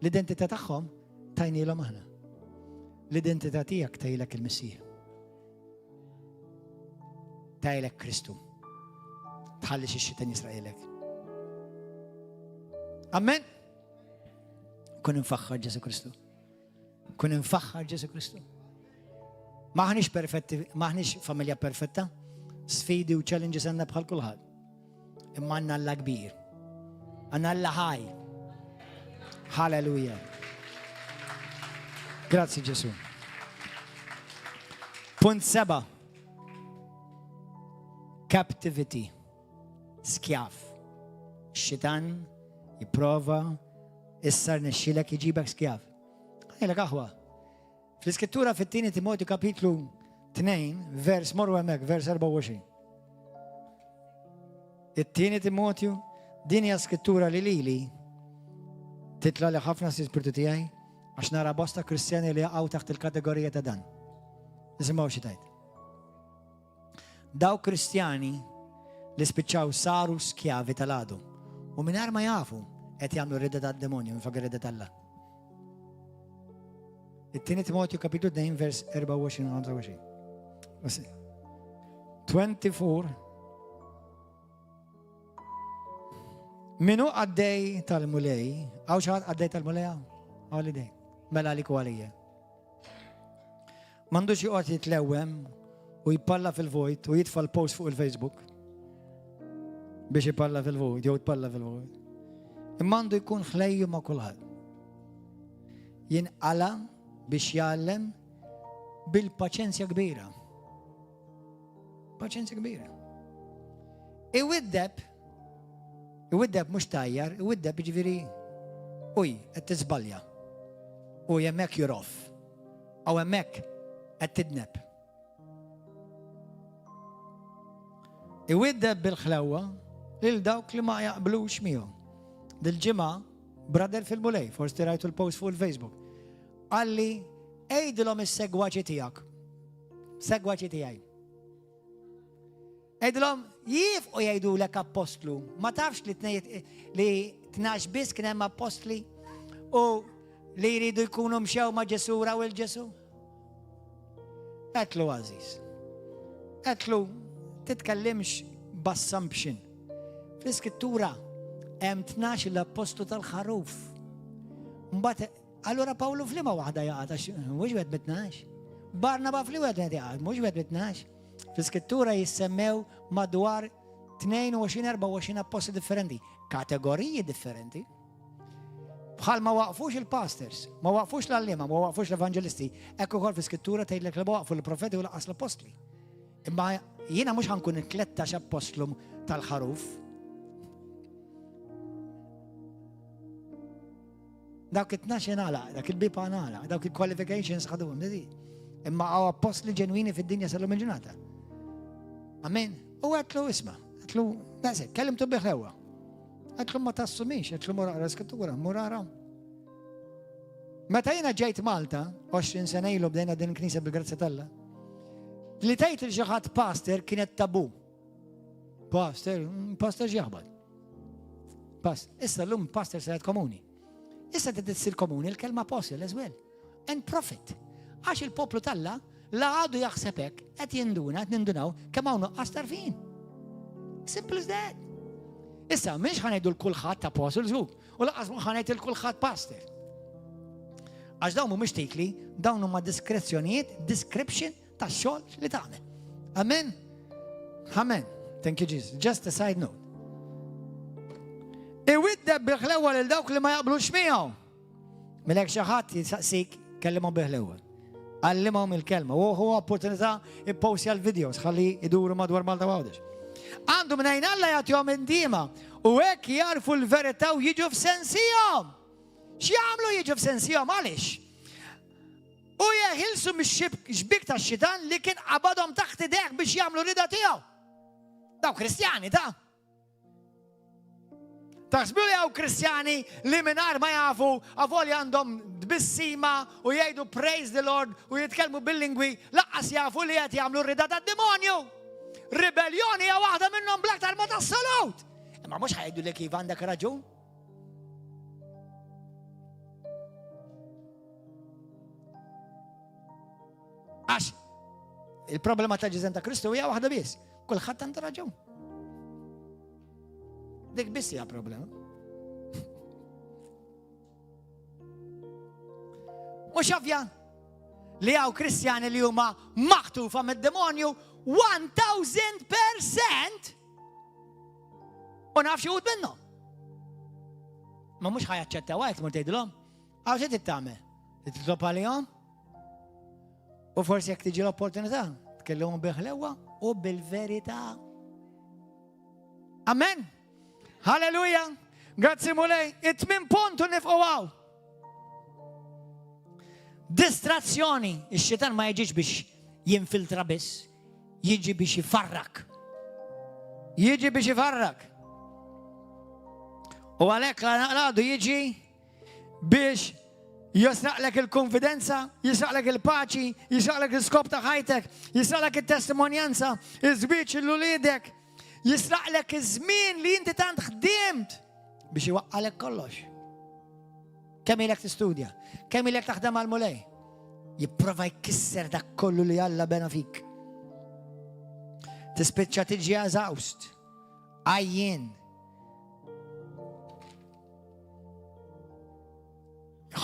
L-identità tagħhom tajnielhom aħna. L-identità tiegħek tajlek il-Missija. Tajlek Kristu. Tħallix ix-xitan jisraqilek. Amen. Kun infaħħar Ġesu Kristu. Kun infaħħar Ġesu Kristu. Maħniex perfetti, maħniex familja perfetta, sfidi u challenges għandna bħal kulħadd. Imma għandna Alla kbir. Għandna Alla ħaj. Halleluja. Grazzi Ġesu. Punt seba. Captivity. Skjav. Xitan jipprova issa rnexxilek jġibek skjav. Għajlek aħwa. Fl-iskrittura fit-tieni Timotju kapitlu 2, vers morru hemmhekk, vers 24. It-tieni Timotju, din hija skrittura li lili titla li ħafna s-spirtu tiegħi għax nara bosta Kristjani li jaqgħu taħt il-kategorija ta' dan. Nisimgħu xi tajt. Daw Kristjani li spiċċaw saru skjavi tal-għadu u mingħajr ma jafu qed jagħmlu rida tad-demonju minflok ir-rida t'Alla. It-tieni Timotju kapitlu 2 vers 24 25. 24 Minu għaddej tal-mulej, għaw xaħat għaddej tal-mulej għaw? Għaw li dej, mela għalik u għalija. M'għandux joqgħod jitlewwem u jpalla fil-vojt u jitfa' l-post fuq il-Facebook biex ipalla fil-vojt jew tpalla fil-vojt. Imma għandu jkun ħlejju ma' kulħadd. Jinqala biex jgħallem bil-paċenzja kbira. Paċenzja kbira. Iwiddeb, iwiddeb mhux tajjar, iwiddeb jiġifieri uj, qed tiżbalja. U hemmhekk you're off. Aw hemmhekk qed tidneb. Iwiddeb bil-ħlewwa lil dawk li ma jaqblux miegħu. Dil-ġimgħa brother fil-Mulej, forsi rajtu l-post fuq il-Facebook. Qalli għidilhom is-segwaċi tiegħek. Segwaċi tiegħi. Għidilhom jifqu jgħidulek appostlu. Ma tafx li li tnax biss kien hemm appostli u li jridu jkunu mxew ma' Ġesu raw il-Ġesu? Għetlu għażiż. Għetlu titkellimx b'assumption. Fl-iskrittura hemm 12 l-appostlu tal-ħaruf. Mbagħad Allura Pawlu f'liema waħda jaqgħad għax mhux wieħed mit-tnax. Barnaba f'li wieħed jaqgħad, mhux wieħed mit-tnax. Fl-iskrittura jissemmew madwar 22-24 appostli differenti, kategoriji differenti. Bħal ma waqfux il-pastors, ma waqfux l-allima, ma waqfux l-evangelisti, ekku ukoll fl-iskrittura tgħidlek li ma waqfu l-profeti u laqas l-appostli. Imma jiena mhux ħankun it-tlettax appostlu tal-ħaruf. Dawk it-tnax ingħalaq, dak il-bieb ngħalaq, dawk il-qualifications ħaduhom, didi. Imma għaw appostli ġenwini fid-dinja sal-lum il-ġurnata. Amen. U għatlu isma, għatlu, that's it, kellimtu biħlewa. Għatlu ma tassumix, għatlu mur aqra skrittura, mur aqra. Meta jiena ġejt Malta, 20 sena ilu bdejna din il-knisja bil-grazzja t'Alla, li tgħid il xi ħadd pastor kienet tabu. Pastor, mm, pastor x'jaħbad. Pas, issa l-lum pastor saret komuni. Issa trid issir komuni l-kelma apostle as well. And prophet. Għax il-poplu talla la għadu jaħseb hekk qed jinduna, qed nindunaw kemm hawn nuqqas tarfin. Simple as that. Issa, mhix ħanejdu l-kulħadd apostle żgur, u laqas ma ħanejt il-kulħadd pastor. Għax dawn mhumiex titli, dawn huma diskrezzjonijiet, description tax-xogħol li tagħmel. Amen. Amen. Thank you Jesus. Just a side note. Iwiddeb bil-ħlewa lil dawk li ma jaqblux miegħu. Milek xi ħadd jisaqsik kellimhom bil-ħlewa. Għallimhom il-kelma. U hu opportunità ippostja l-videos ħalli iduru madwar Malta Għawdex. Għandu minn Alla jagħtihom indiema u hekk jarfu l-verità u jiġu f'sensihom. X'jagħmlu jiġu f'sensihom għaliex? U jeħilsu mix-xbik tax-xitan li kien qabadhom taħt idejh biex jagħmlu rida tiegħu. Daw Kristjani ta' Taħsbu li hawn Kristjani li mingħajr ma jafu avolja għandhom tbissima u jgħidu praise the Lord u jitkellmu bil-lingwi laqqas jafu li qed jagħmlu rida tad-demonju. Ribelljoni hija waħda minnhom bl-aktar mod assolut. Imma mhux ħajdu li kif għandek raġun. Għax il-problema ta' ġiżen ta' Kristu hija waħda biss. Kulħadd għandu raġun. Dik biss hija problema. Mhux ovvja li hawn Kristjani li huma maħtufa mid-demonju 1000% U naf xi wħud minnhom. Ma mhux ħajaċċettaw għajk tmur tgħidilhom. Għaw xi trid tagħmel? Titlob għalihom? U forsi jekk tiġi l-opportunità, tkellimhom bil-ħlewwa u bil-verità. Amen. Halleluja. Grazzi Mulej. It-tmien punt u nifqu għaw. Distrazzjoni, ix-xitan ma jiġix biex jinfiltra biss, jiġi biex ifarrak. Jiġi biex ifarrak. U għalhekk l-għadu jiġi biex jisraqlek il-konfidenza, jisraqlek il-paċi, jisraqlek l-iskop ta' ħajtek, jisraqlek it-testimonjanza, iż-żwieġ l-uliedek, jisraqlek iż-żmien li inti tant ħdimt biex iwaqqalek kollox. Kemm ilek tistudja, kemm ilek taħdem għal mulej. Jipprova jkisser dak kollu li Alla bena fik. Tispiċċa tiġi eżawst, għajjien.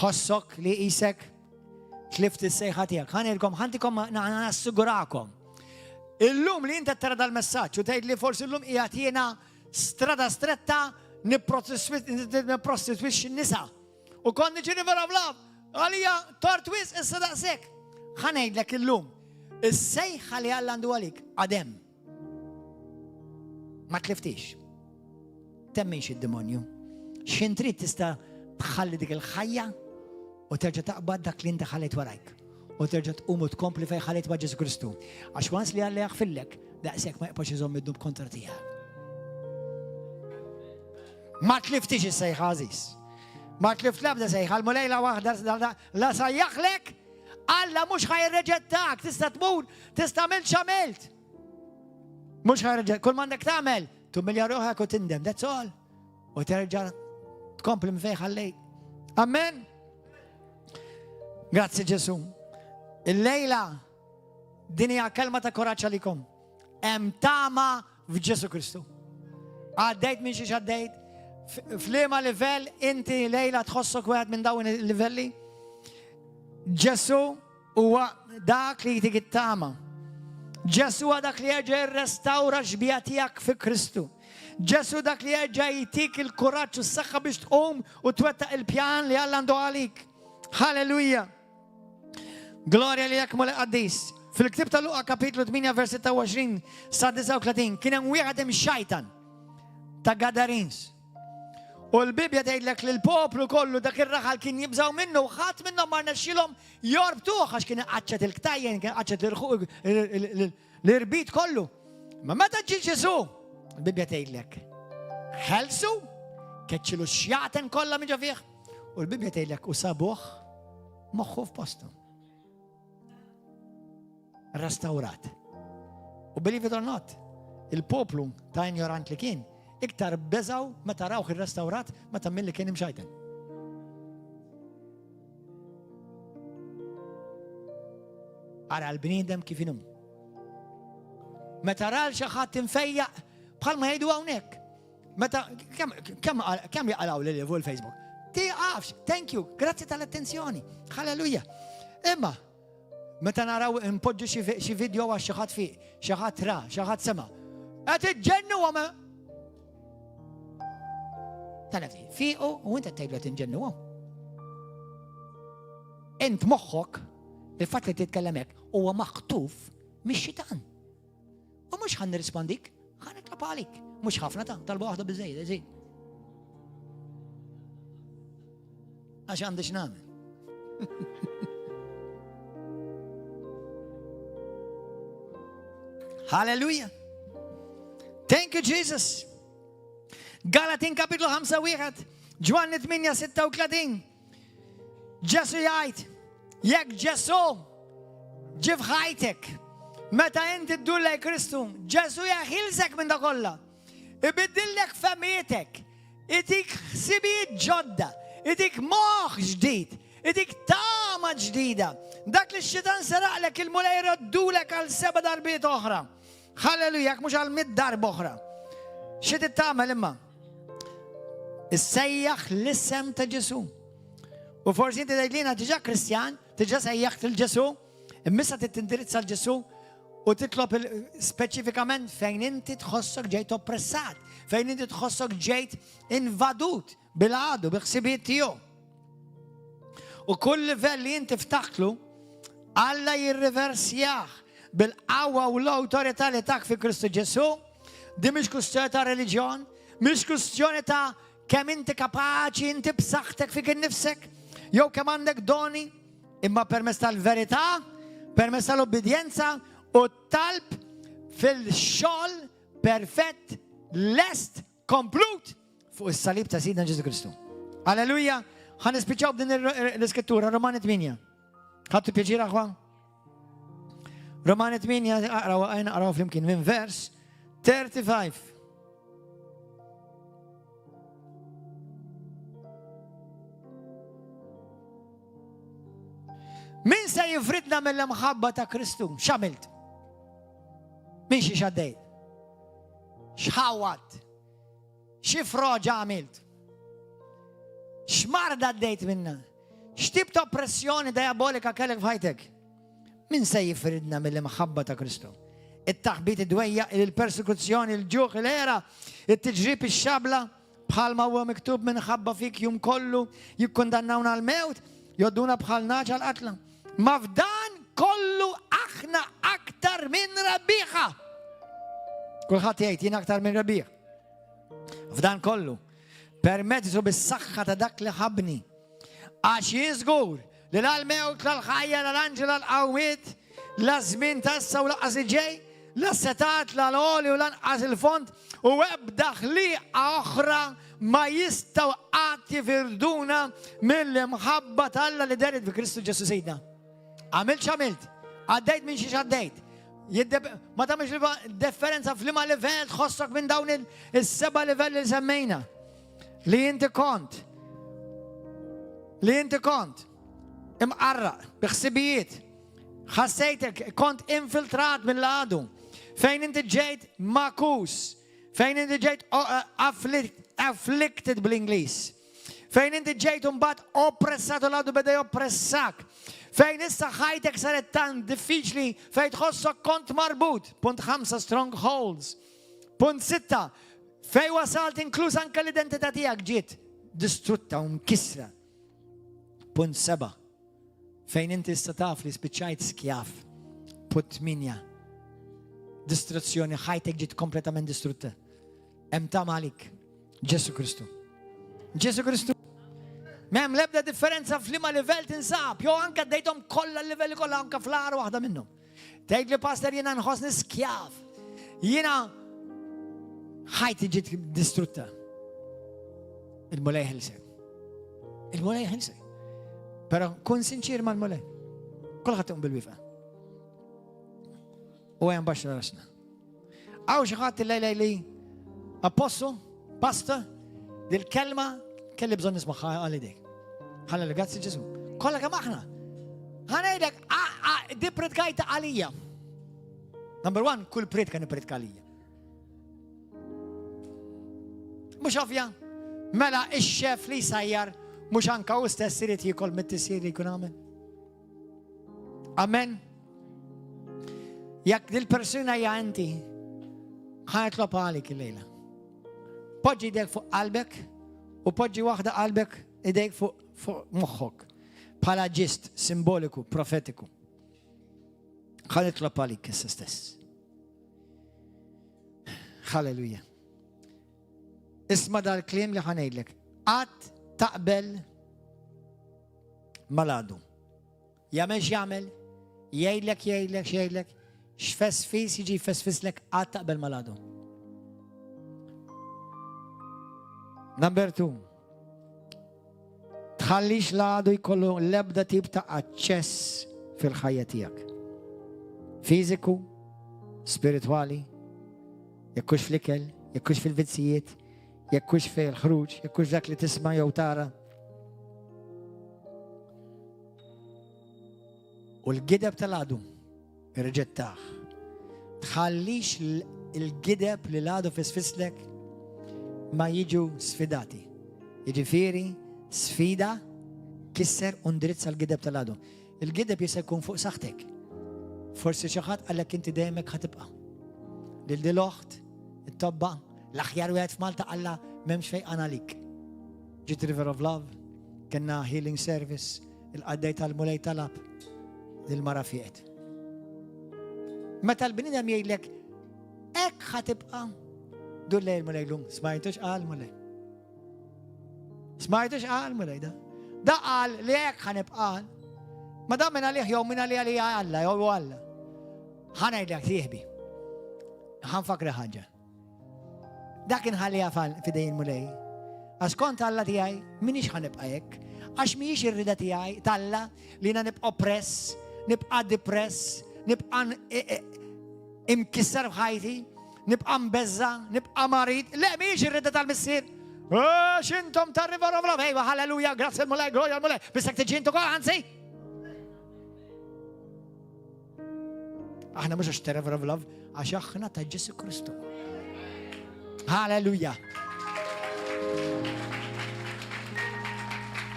Ħossok li isek tlift is-sejħa tiegħek. Ħanilkom, ħantikom nassigurakom. Illum li inta tara dal-messaġġ u tgħid li forsi llum qiegħed jiena Strada stretta nipprostitwixxi n-nisa. U kont niġi River of Love, għalija tort wisq issa daqshekk. Ħa ngħidlek illum, is-sejħa li Alla għandu għalik għadem. Ma tliftix. Temminx id-demonju. X'in trid tista' tħalli dik il-ħajja u terġa' taqbad dak li inti ħallejt warajk. U terġa' tqum u tkompli fejn ħallejt ma' Ġesu Kristu. Għax once li Alla jaħfillek, daqshekk ma jibqax iżomm id-dnub kontra tiegħek. Ma tliftix is-sejħa għażiż. Ma tlift l-ebda sejħa, l-Mulej la waħda la sajjaħlek, Alla mhux ħa jirreġettak, tista' tmur, tista' għamilt x'għamilt. Mhux ħa jirreġettak, kull m'għandek tagħmel, tumilja ruħek u tindem, that's all. U terġa' tkompli minn fejn ħallejt. Amen. Grazzi Ġesu. Il-lejla din hija kelma ta' kuraġġ għalikom. Hemm tama f'Ġesu Kristu. Għaddejt minn xiex għaddejt, f'liema livell inti lejla tħossok wieħed minn dawn il-livelli? Ġesu Huwa dak li jtik it-tama. Ġesù huwa dak li jerġa' jirrestawra x-xbieha tiegħek fi Kristu. Ġesù dak li jerġa' jtik il-kuraġġ u s-saħħa biex tqum u twettaq il-pjan li Alla għandu għalik. Halleluja! Glorja lilek Mulej Qaddis. Fil-ktib ta' Luqa kapitlu 8 vers 26 sa 39 kien hemm wieħed imxajtan ta' Gadarins. U l-Bibbja tgħidlek li l-poplu kollu dak ir-raħal kien jibżgħu minnu u ħadd minnhom ma rnexxielhom jorbtuh għax kien iqaċċet il-ktajjen, kien iqaċċet l-irbit kollu. Ma meta ġie Ġesù, il-Bibbja tgħidlek, ħelsu, keċċilu x-xjaten kollha minn ġo fih, u l-Bibbja tgħidlek u sabuh moħħu f'postu. Restawrat. U believe it or not, il-poplu ta' ignorant li kien, iktar beżaw meta rawh irrestawrat meta milli kien imxajten. Ara l-bniedem kif inhu. Meta ra xi ħadd imfejjaq bħalma jgħidu hawnhekk. Meta kemm kemm jaqalgħu lil fuq il-Facebook. Tiqafx, thank you, grazzi tal-attenzjoni. Halleluja. Imma meta naraw impoġġu xi video għax xi ħadd fiq, xi ħadd ra, xi ħadd sema. Qed iġġennu għam. Tanef, fiqu u inti tgħidlu qed inġennuhom. Int moħħok, il-fatt li titkellem hekk, huwa maħtuf mix-xitan. U mhux ħan nirrispondik, ħan nitlob għalik. Mhux ħafna ta' talba waħda biżejjed, eżid. Għax għandi x'nagħmel. Hallelujah. Thank you, Jesus. Galatin kapitlu 5 wieħed, Ġwanni 8 36. Ġesu jgħid, jekk Ġesu ġie f'ħajtek, meta inti ddur lejn Kristu, Ġesu jeħilsek minn da kollha. Ibiddillek femietek, itik ħsibijiet ġodda, itik moħħ ġdid, itik tama ġdida. Dak li x-xitan seraqlek il-Mulej jroddulek għal seba' darbiet oħra. Halleluja, jekk mhux għal mid darba oħra. Xi trid tagħmel imma? Issejjaħ l-isem ta' Ġesu. U forsi inti tgħid diġà Kristjan, diġà sejjaħt il Ġesu, imma trid tindirizza l Ġesu u titlob speċifikament fejn inti tħossok ġejt oppressat, fejn inti tħossok ġejt invadut bil-għadu, bi ħsibijiet tiegħu. U kull livell li inti ftaħtlu, Alla jirriversjah bil-qawwa u l-awtorità li tak fi Kristu Ġesu. Di mhix kwistjoni ta' reliġjon, mhix kwistjoni ta' kemm inti kapaċi inti b'saħħtek fik innifsek, jew kemm għandek doni. Imma permezz tal-verità, permezz tal-obbedjenza u talb fil-xogħol perfett, lest, komplut fuq is-salib ta' Sidna Ġesu Kristu. Alleluja! Ħa nispiċċaw b'din l-iskrittura, Romani 8. Ħadtu pjaċir aħwa? Romani 8, aqraw għajna aqraw flimkien minn vers 35. Min se jifridna mill-imħabba ta' Kristu? X'għamilt? Min xi xaddejt? X'ħawat? Xi froġa għamilt? X'marda għaddejt minna? X'tip ta' oppressjoni diabolika kellek f'ħajtek? Min se jifridna mill-imħabba ta' Kristu? It-taħbit id-dwejja, il-persekuzzjoni, il-ġuħ, il-għera, it-tiġrib, ix-xabla, bħalma huwa miktub minħabba fik jum kollu jikkundannawna għall-mewt, jgħodduna bħal nagħaġ għall-qatla. Ma f'dan kollu aħna aktar minn rebbieħa. Kulħadd jgħid jien aktar minn rebbieħ. F'dan kollu, permezz u bis-saħħa ta' dak li ħabni. Għax jien żgur li la l-mewt, la l-ħajja, la l-anġel, la l-qawwiet, la żmien tassa u lanqas li ġej, la setat, la l-għoli u lanqas il-fond, u ebda ħliqa oħra ma jistgħu qatt jifirduna mill-imħabba t'Alla li dehret fi Kristu Ġesù Sidna. Għamilt x'għamilt, għaddejt minn xiex għaddejt. Ma tagħmilx differenza f'liema livell tħossok minn dawn is-seba' livelli li semmejna. Li inti kont. Li inti kont. Imqarraq, bi ħsibijiet. Ħassejtek kont infiltrat mill-għadu. Fejn inti ġejt makus. Fejn inti ġejt afflicted bl-Ingliż. Fejn inti ġejt imbagħad oppressat u l-għadu beda joppressak. Fejn issa ħajtek saret tant diffiċli fejn tħossok kont marbut. Punt 5 strongholds. Punt 6 fejn wasalt inkluż anke l-identità tiegħek ġiet distrutta u mkissra. Punt 7 fejn inti issa taf li spiċċajt skjav. Punt 8 distruzzjoni ħajtek ġiet kompletament distrutta. Hemm tama għalik. Ġesu Kristu. Ġesu Kristu. M'hemm l-ebda differenza f'liema livell tinsab, jew anke dejtom kollha l-livelli kollha anke fl-agħar waħda minnhom. Tgħid li pastor jiena nħossni skjav. Jiena ħajti ġiet distrutta. Il-Mulej ħilsek. Il-Mulej ħilsek. Però kun sinċir mal-Mulej. Kulħadd bil-wifa. U għem baxx rasna. Għaw xi ħadd illejla li apostlu, pasta, dil-kelma kelli bżonn nismagħha għal idejk. Ħalla li grazzi Ġesu. Kollha kemm aħna. Ħanejdlek di pritkajta għalija. Number one, kull pritka nipritka għalija. Mhux ovvja? Mela ix-xef li jsajjar mhux anka hu stess irid jiekol mit-tisjir li jkun għamel. Amen. Jekk dil-persuna hija inti, ħa nitlob għalik illejla. Poġġi idek fuq qalbek u poġġi waħda qalbek idejk fuq fuq moħħok bħala ġist simboliku, profetiku. Ħa nitlob għalik issa stess. Halleluja. Isma dal-kliem li ħa ngħidlek. Qatt taqbel mal-għadu. Jagħmel x'jagħmel, jgħidlek jgħidlek x'jgħidlek, x'fesfis jiġi jfesfislek qatt taqbel mal-għadu. Number two. Tħallix l-għadu jkollu l-ebda tip ta' aċċess fil-ħajja tiegħek. Fiżiku, spiritwali, jekk hux fl-ikel, jekk hux fil-vizzijiet, jekk hux fil-ħruġ, jekk hux dak li tisma' jew tara. U l-gideb tal-għadu irriġettah. Tħallix il-gideb li l-għadu fisfislek ma jiġu sfidati. Jiġifieri sfida kisser u ndrizza l-gideb tal-għadu. Il-gideb jista' jkun fuq saħħtek. Forsi xi ħadd qallek inti dejjem hekk ħa tibqa'. Lil din l-oħt, it-tobba, l-aħjar wieħed f'Malta qalla m'hemmx fejqan għalik. Ġiet River of Love, kellna healing service, il-qaddej tal-Mulej talab lil mara fieqet. Meta l-bniedem jgħidlek hekk ħa tibqa' dur lejn il-Mulej lum, smajtux qal Mulej. Smajtux qal Mulej da. Da qal li hekk ħa nibqa'. Ma dan minn għalih jew minn għalih għalija Alla jew Alla. Ħa ngħidlek sieħbi. Ħa nfakkri ħaġa. Dak inħalliha f'idejn il-Mulej. Għax kont Alla tiegħi minix ħa nibqa' hekk. Għax mhijiex ir-rida tiegħi t'Alla li jiena nibqa' oppress, nibqa' depress, nibqa' e, e, imkisser f'ħajti, nibqa' mbeżża, nibqa' marid. Le mhijiex ir-rida tal-Missier. Għax intom ta' River of Love, ejwa, halleluja, grazzi l-Mulej, glorja l-Mulej. Bissek tiġi intu kol, anzi. Aħna mhux għax ta' River of Love, għax aħna ta' Ġesu Kristu. Halleluja.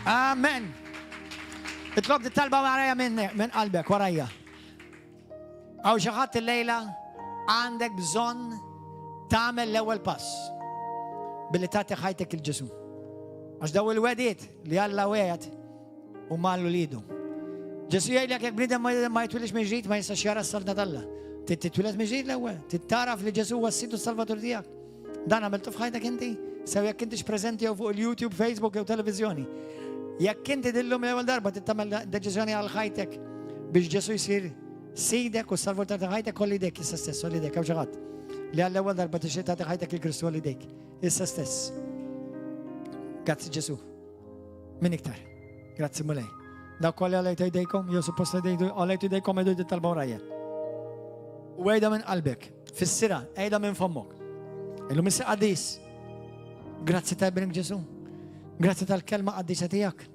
Amen. Itlob di talba warajja minn qalbek, warajja. Hawn xi ħadd illejla għandek bżonn tagħmel l-ewwel pass billi tagħti ħajtek il Ġesu. Għax daw il-wegħdiet li Alla wegħed u mallu lidu. Ġesu jgħidlek jekk bniedem ma jitwilix minn ġdid ma jistax jara s-saltna t'Alla. Titwieled minn ġdid l-ewwel, tittaraf li Ġesu huwa s-Sid u s-Salvatur tiegħek. Dan għamiltu f'ħajtek inti, sew jekk intix preżenti jew fuq il-YouTube, Facebook jew televiżjoni. Jekk inti dillum l-ewwel darba tittamel deċiżjoni għal ħajtek biex Ġesu jsir sidek u salvatur ta' ħajtek kolli dek issa stess, kolli dek, hawn xi ħadd li għall-ewwel darba tixtieq tagħti ħajtek il Kristu għal idejk issa stess. Grazzi Ġesu. Min iktar? Grazzi Mulej. Dawk kollha għalejtu jdejkom, jew suppost għalejtu jdejkom għedu talba warajja. U għejda minn qalbek. Fissirha, għidha minn fommok. Illum issa qaddis. Grazzi ta' ibnek Ġesu. Grazzi tal-kelma qaddisa tiegħek.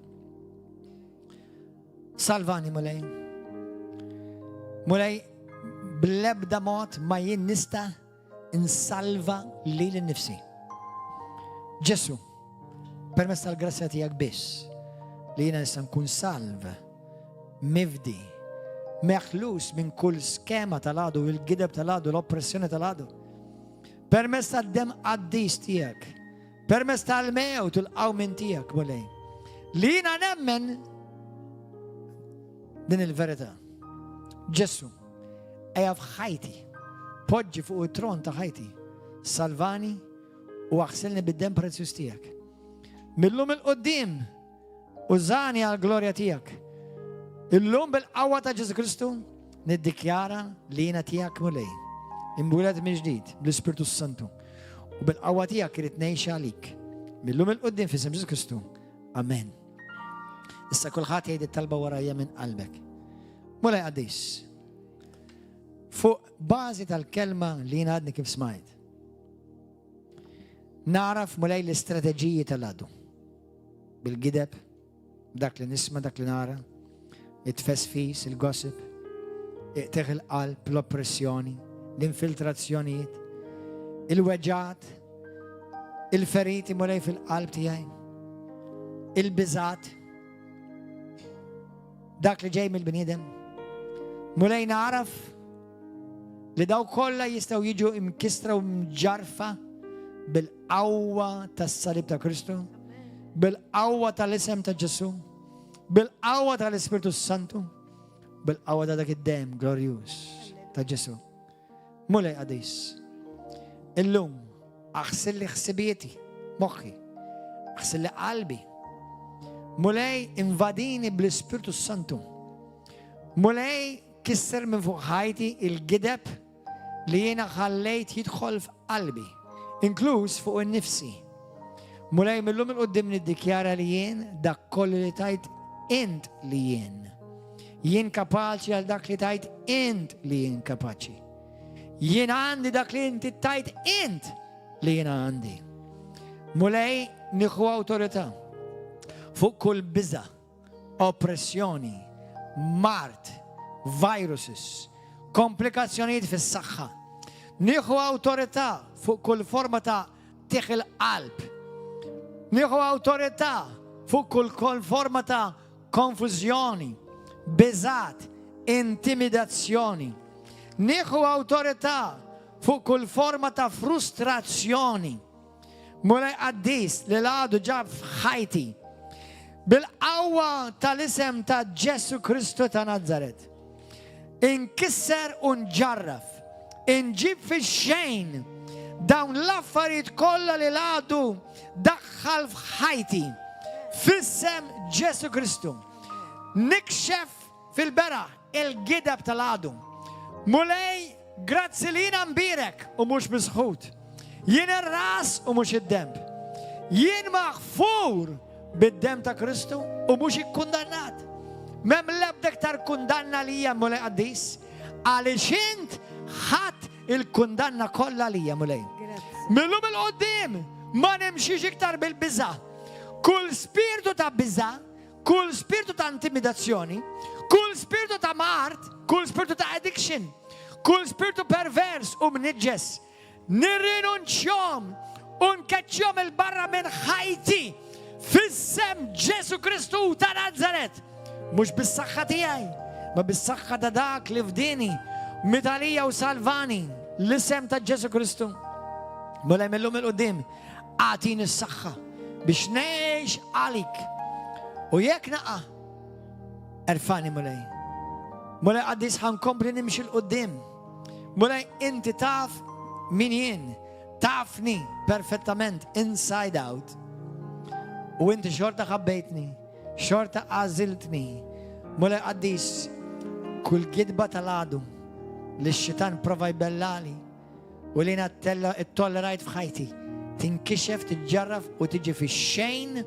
Salvani, Mulej. Mulej, bl-ebda mod ma jien nista' insalva lili nnifsi. Ġesu, permezz tal-grazzja tiegħek biss li jiena nista' nkun salv mifdi, meħlus minn kull skema tal-għadu, il-gideb tal-għadu, l-oppressjoni tal-għadu. Permezz tad-demm qaddis tiegħek, permezz tal-mewt u l-qawmien tiegħek, Mulej. Li jiena nemmen din il-verità. Ġesu, eja f'ħajti, poġġi fuq it-tron ta' ħajti, salvani u aħsilni bid-demm prezzjuż tiegħek. Millum il-qoddim Użani għall-glorja tiegħek. Illum bil-qawwa ta' Ġesu Kristu niddikjara li jiena tiegħek Mulej. Imwieled minn ġdid bl-Ispirtu Santu. U bil-qawwa tiegħek irid ngħix għalik. Millum il-qudiem f'isem Ġesu Kristu. Amen. Issa kulħadd jgħid it-talba warajja minn qalbek. Mulej qaddis. Fuq bażi tal-kelma li jiena għadni kif smajt. Naraf Mulej l-istrateġiji tal-għadu. Bil-gideb, dak li nisma, dak li nara, it-tfesfis, il-gossip, iqteħ il-qalb, l-oppressjoni, l-infiltrazzjonijiet, il-weġgħat, il-feriti Mulej fil-qalb tiegħi, il-biżat, dak li ġej mill-bniedem. Mulej naraf li daw kollha jistgħu jiġu imkistra u mġarfa bil-qawwa tas-salib ta' Kristu, bil-qawwa tal-isem ta' Ġesu, bil-qawwa tal-Ispirtu Santu, bil-qawwa ta' dak id-dem glorjuż ta' Ġesu. Mulej qadis, illum aħsilli ħsibieti, moħħi, aħsilli qalbi. Mulej invadini bl-Ispirtu Santu. Mulej Kisser minn fuq ħajti il-gideb li jiena ħallejt jidħol f'qalbi, inkluż fuq innifsi. Mulej millum il-qudiem niddikjara li jien dak kollu li tajt int li jien. Jien kapaċi għal dak li tajt int li jien kapaċi. Jien għandi dak li inti tajt int li jien għandi. Mulej nieħu awtorità fuq kull biża' oppressjoni, mard, viruses, komplikazzjonijiet fis-saħħa. Nieħu awtorità fuq kull forma ta' qtigħ il-qalb. Nieħu awtorità fuq kull kull forma ta' konfużjoni, biżat, intimidazzjoni. Nieħu awtorità fuq kull forma ta' frustrazzjoni. Mulej qaddis li l-għadu ġab f'ħajti. Bil-qawwa tal-isem ta' Ġesu Kristu ta' Nazaret. Inkisser u nġarraf, inġib fix-xejn dawn l-affarijiet kollha li l-għadu daħħal f'ħajti. F'isem Ġesu Kristu. Nikxef. fil-beraħ il-gideb tal-għadu. Mulej, grazzi li jiena mbierek u mhux misħut. Jien ir-ras u mhux id-denb. Jien maħfur bid-demm ta' Kristu u mhux ikkundannat. M'hemm l-ebda iktar kundanna lija Mulej qaddis, għaliex int ħadt il-kundanna kollha lija Mulej. Millum il-qoddim ma nimxix iktar bil-biża'. Kull spirtu ta' biża', kull spirtu ta' intimidazzjoni, kull spirtu ta' mard, kull spirtu ta' addiction, kull spirtu pervers u mniġġes, Nirrinunċjhom u nkeċċihom 'il barra minn ħajti f'isem Ġesù Kristu ta' Nazaret. Mhux bis-saħħa tiegħi, ma bis-saħħa ta' dak li fdieni, miet għalija u salvani, l-isem ta' Ġesù Kristu. Mulej mil-lum 'il quddiem, agħtini s-saħħa biex ngħix għalik. U jekk naqa' erfani Mulej. Mulej qaddis ħa nkompli nimxi 'l quddiem. Mulej, inti taf min jien, tafni perfettament inside out. U inti xorta ħabbejtni, xorta għażiltni. Mulej qaddis, kull gidba tal-għadu li x-xitan prova jbellali u li jiena tollerajt f'ħajti, tinkixef, tiġġarraf u tiġi fix-xejn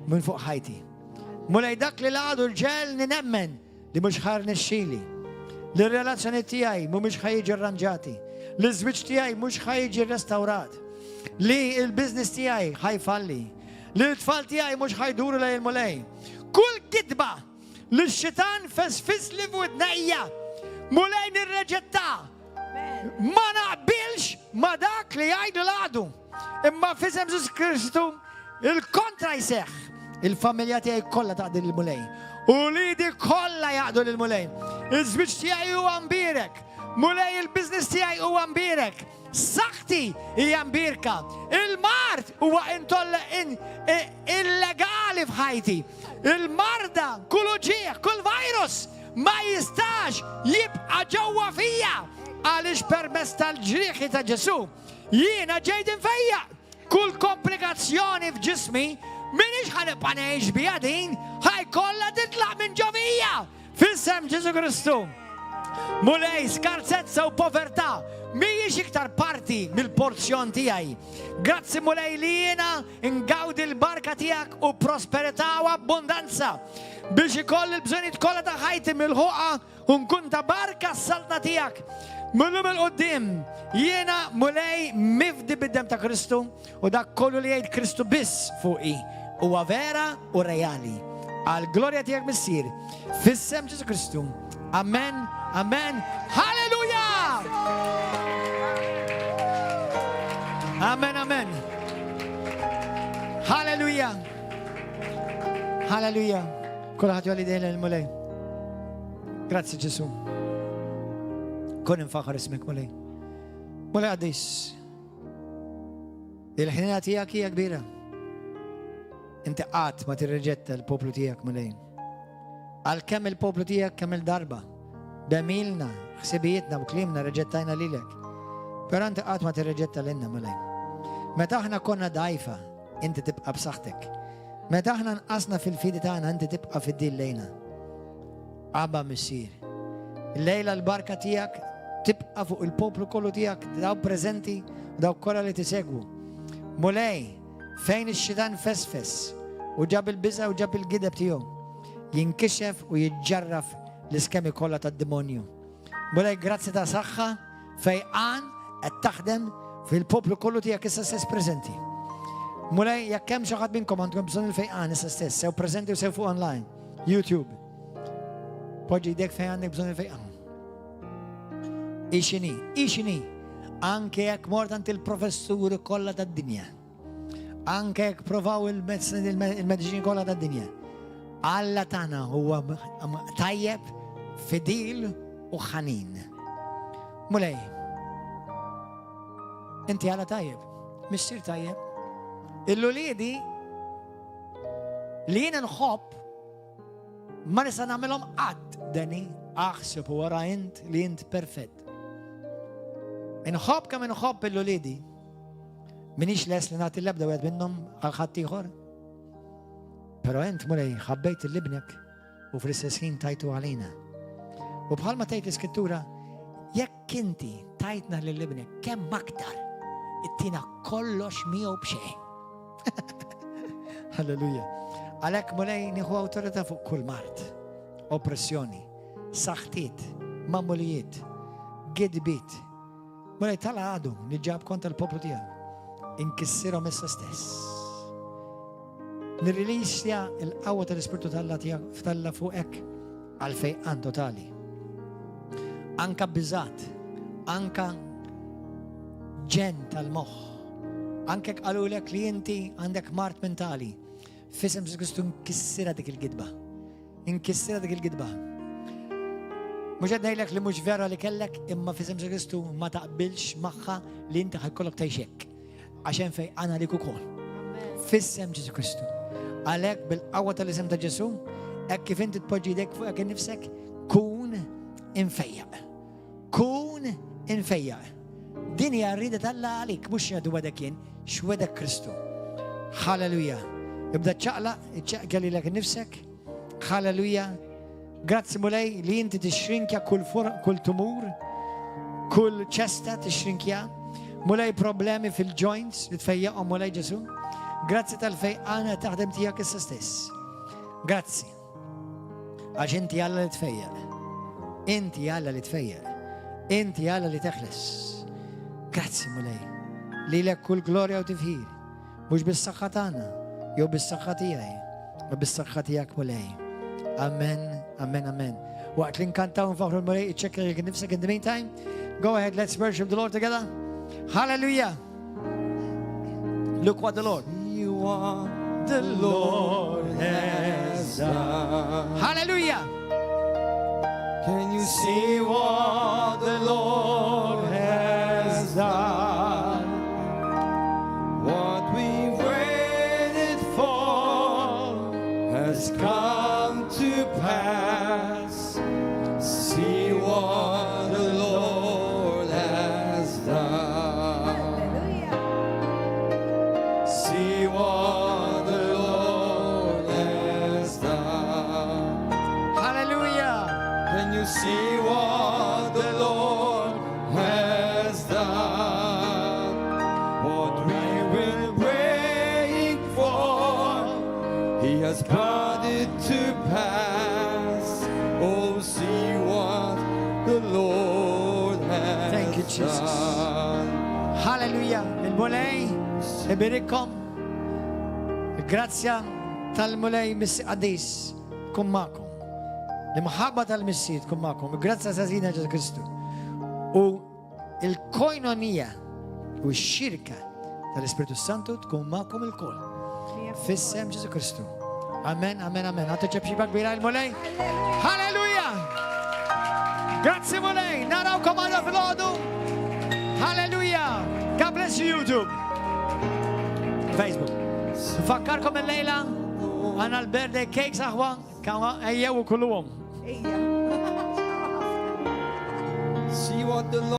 minn fuq ħajti. Mulej dak li l-għadu ġegħelni nemmen li mhux ħa rnexxili, li r-relazzjoni tiegħi mhumiex ħa jiġu rranġati, li ż-żwieġ tiegħi mhux ħa jiġi rrestawrat, li l-business tiegħi ħa jfalli, li l-tfal tiegħi mhux ħa jduru lejn il-Mulej. Kull gidba li x-xitan fesfisli f'widnejja, Mulej nirreġetta. Ma naqbilx ma dak li jgħidu l-għadu. Imma f'isem Ġesù Kristu il-kontra jseħħ. Il-familja tiegħi kollha taqdi lill-Mulej. Uliedi kollha jaqdu lill-Mulej. Iż-żwieġ tiegħi huwa mbierek. Mulej il-business tiegħi huwa mbierek. Saħħti hija mbierka. Il-mard huwa illegali f'ħajti. Il-marda, kull uġigħ, kull virus ma jistax jibqa' ġewwa fija għaliex permezz tal-ġrieħi ta' Ġesù Jiena ġejt imfejjaq! Kull komplikazzjoni f'ġismi m'iniex ħa nibqa' ngħix biha din, ħa jkollha titlaq minn ġo fija! F'isem Ġesù Kristu! Mulej, skarsezza u povertà mhijiex iktar parti mill-porzjon tiegħi. Grazzi Mulej li jiena ngawdi l-barka tiegħek u prosperità u abbundanza biex ikolli l-bżonnijiet kollha ta' ħajti milħuqa U nkun ta' barka għas-saltna tiegħek. Mil-lum 'il quddiem, jiena, Mulej, mifdi bid-demm ta' Kristu, u dak kollu li jgħid Kristu biss fuqi huwa vera u reali. Għall-glorja tiegħek Missier, f'isem Ġesù Kristu. Amen, amen, halleluja! Amen, amen. Halleluja. Halleluja. Kulħadd jgħolli idejh lejn il-Mulej. Grazzi Ġesu. Kun infaħar ismek Mulej. Mulej qaddis. Il-ħnina tiegħek hija kbira. Inti qatt ma tirriġetta l-poplu tiegħek Mulej. Għalkemm il-poplu tiegħek kemm il-darba b'għemilna, ħsibijietna u kliemna reġettajna lilek. Però inti qatt ma tirreġetta lilna Mulej. Meta aħna konna dgħajfa, inti tibqa' b'saħħtek. Meta aħna nqasna fil-fidi tagħna inti tibqa' fidil lejna. Abba Missier, illejla l-barka tiegħek tibqa' fuq il-poplu kollu tiegħek dawk preżenti u dawk kollha li tisegwu. Mulej, fejn ix-xitan fesfes u ġab il-biża' u ġab il-gideb tiegħu, jinkixef u jiġġarraf l-iskemi kollha tad-demonju. Mulej, grazzi ta' saħħa fejqan qed taħdem fil-poplu kollu tiegħek issa stess preżenti. Mulej, jekk hemm xi ħadd minnkom għandkom bżonn il-fejqan issa stess, sew preżenti u sew fuq online, YouTube. Poġġi jdek fejn għandek bżonn il-fejqan. Ixini, ixini, anke jekk mort għand il-professuri kollha tad-dinja. Anke jekk provaw il-mediċini kollha tad-dinja. Alla tagħna huwa tajjeb, fidil u ħanin. Mulej, inti Alla tajjeb, missier tajjeb. Il-uliedi li jiena nħobb ma nista' nagħmilhom qatt deni aħseb u wara int li int perfett. Inħobb kemm inħobb il-uliedi. Minix les li nagħti l-ebda wieħed minnhom għal ħaddieħor. Però int Mulej ħabbejt l-ibnek u fl-istess ħin tajtu għalina. U bħalma tgħid l-Iskrittura, jekk inti tajtna lil ibnek, kemm aktar ittina kollox miegħu b'xejn. Halleluja. Għalhekk, Mulej, nieħu awtorità fuq kull mard, oppressjoni, saħtiet, mamulijiet, gidbiet. Mulej, tal-għadu li ġab kontra l-poplu tiegħek. Inkissirhom issa stess. Nirrilisja il-qawwa tal-Ispirtu t'Alla tiegħek f'Alla fuqek għal fejqan totali. Anka biżat, anka ġenn tal-moħħ, anke qalulek li inti għandek mard mentali. F'isem Ġesù Kristu nkissira dik il-gidba. Nkissira dik il-gidba. Mhux qed ngħidlek li mhux vera li kellek, imma f'isem Ġesù Kristu ma taqbilx magħha li inti ħa jkollok tgħix hekk. Għax hemm fejqan għalik ukoll. F'isem Ġesù Kristu. Għalhekk bil-qawwa tal-isem ta' Ġesù, hekk kif inti tpoġġi jdek fuq innifsek, kun imfejjaq. Kun imfejjaq. Din hija r-rieda t'Alla għalik, mhux x'ngħidu wedek jien, x'wegħdek Kristu. Halleluja. Ibda ċaqlaq, iċċekkja lilek innifsek. Halleluja. Grazzi, Mulej, li inti tixrinkja kull tumur, kull ċesta tixrinkja. Mulej, problemi fil-joints li tfejjaqhom, Mulej Ġesù. Grazzi tal-fejqana taħdem tiegħek issa stess. Grazzi. Għax inti Alla li tfejjaq. Inti Alla li tfejjaq. Inti Alla li teħles. Grazzi, Mulej. Lilek kull glorja u tifħir. Mhux bis-saħħa tagħna, jew bis-saħħa tiegħi, ma bis-saħħa tiegħek, Mulej. Amen, amen, amen. Waqt li nkantaw nfaħru l-Mulej, iċċekkja lilek nifsek in the meantime. Go ahead, let's worship the Lord together. Hallelujah. Look what the Lord. You are the Lord has done. Hallelujah. Can you see what the Lord has done? What we waited for has come to pass. See what the Lord has done. See what the Lord has done. Hallelujah. Can you see what the Lord has done? What we've been praying for, He has brought it to pass. Oh, see what the Lord has Thank you, Jesus. done. Hallelujah. Il-Mulej iberikkom. Il-grazzja tal-Mulej Missier Qaddis tkun magħkom. L-imħabba tal-Missier tkun magħkom. Il-grazzja ta' Sidna Ġesù Kristu. U il-koinonija u x-xirka tal-Ispiritu Santu tkun magħkom ilkoll. F'isem Ġesù Kristu. Amen, amen, amen. Agħtu ċapċipa kbira lill-Mulej. Halleluja! Grazzi, Mulej. Narawkom għada filgħodu. Halleluja! God bless you, YouTube. Facebook. Nfakkarkom il-lejla għandna l-birthday cakes, aħwa, ejjew u kuluhom. Ejja. See what the Lord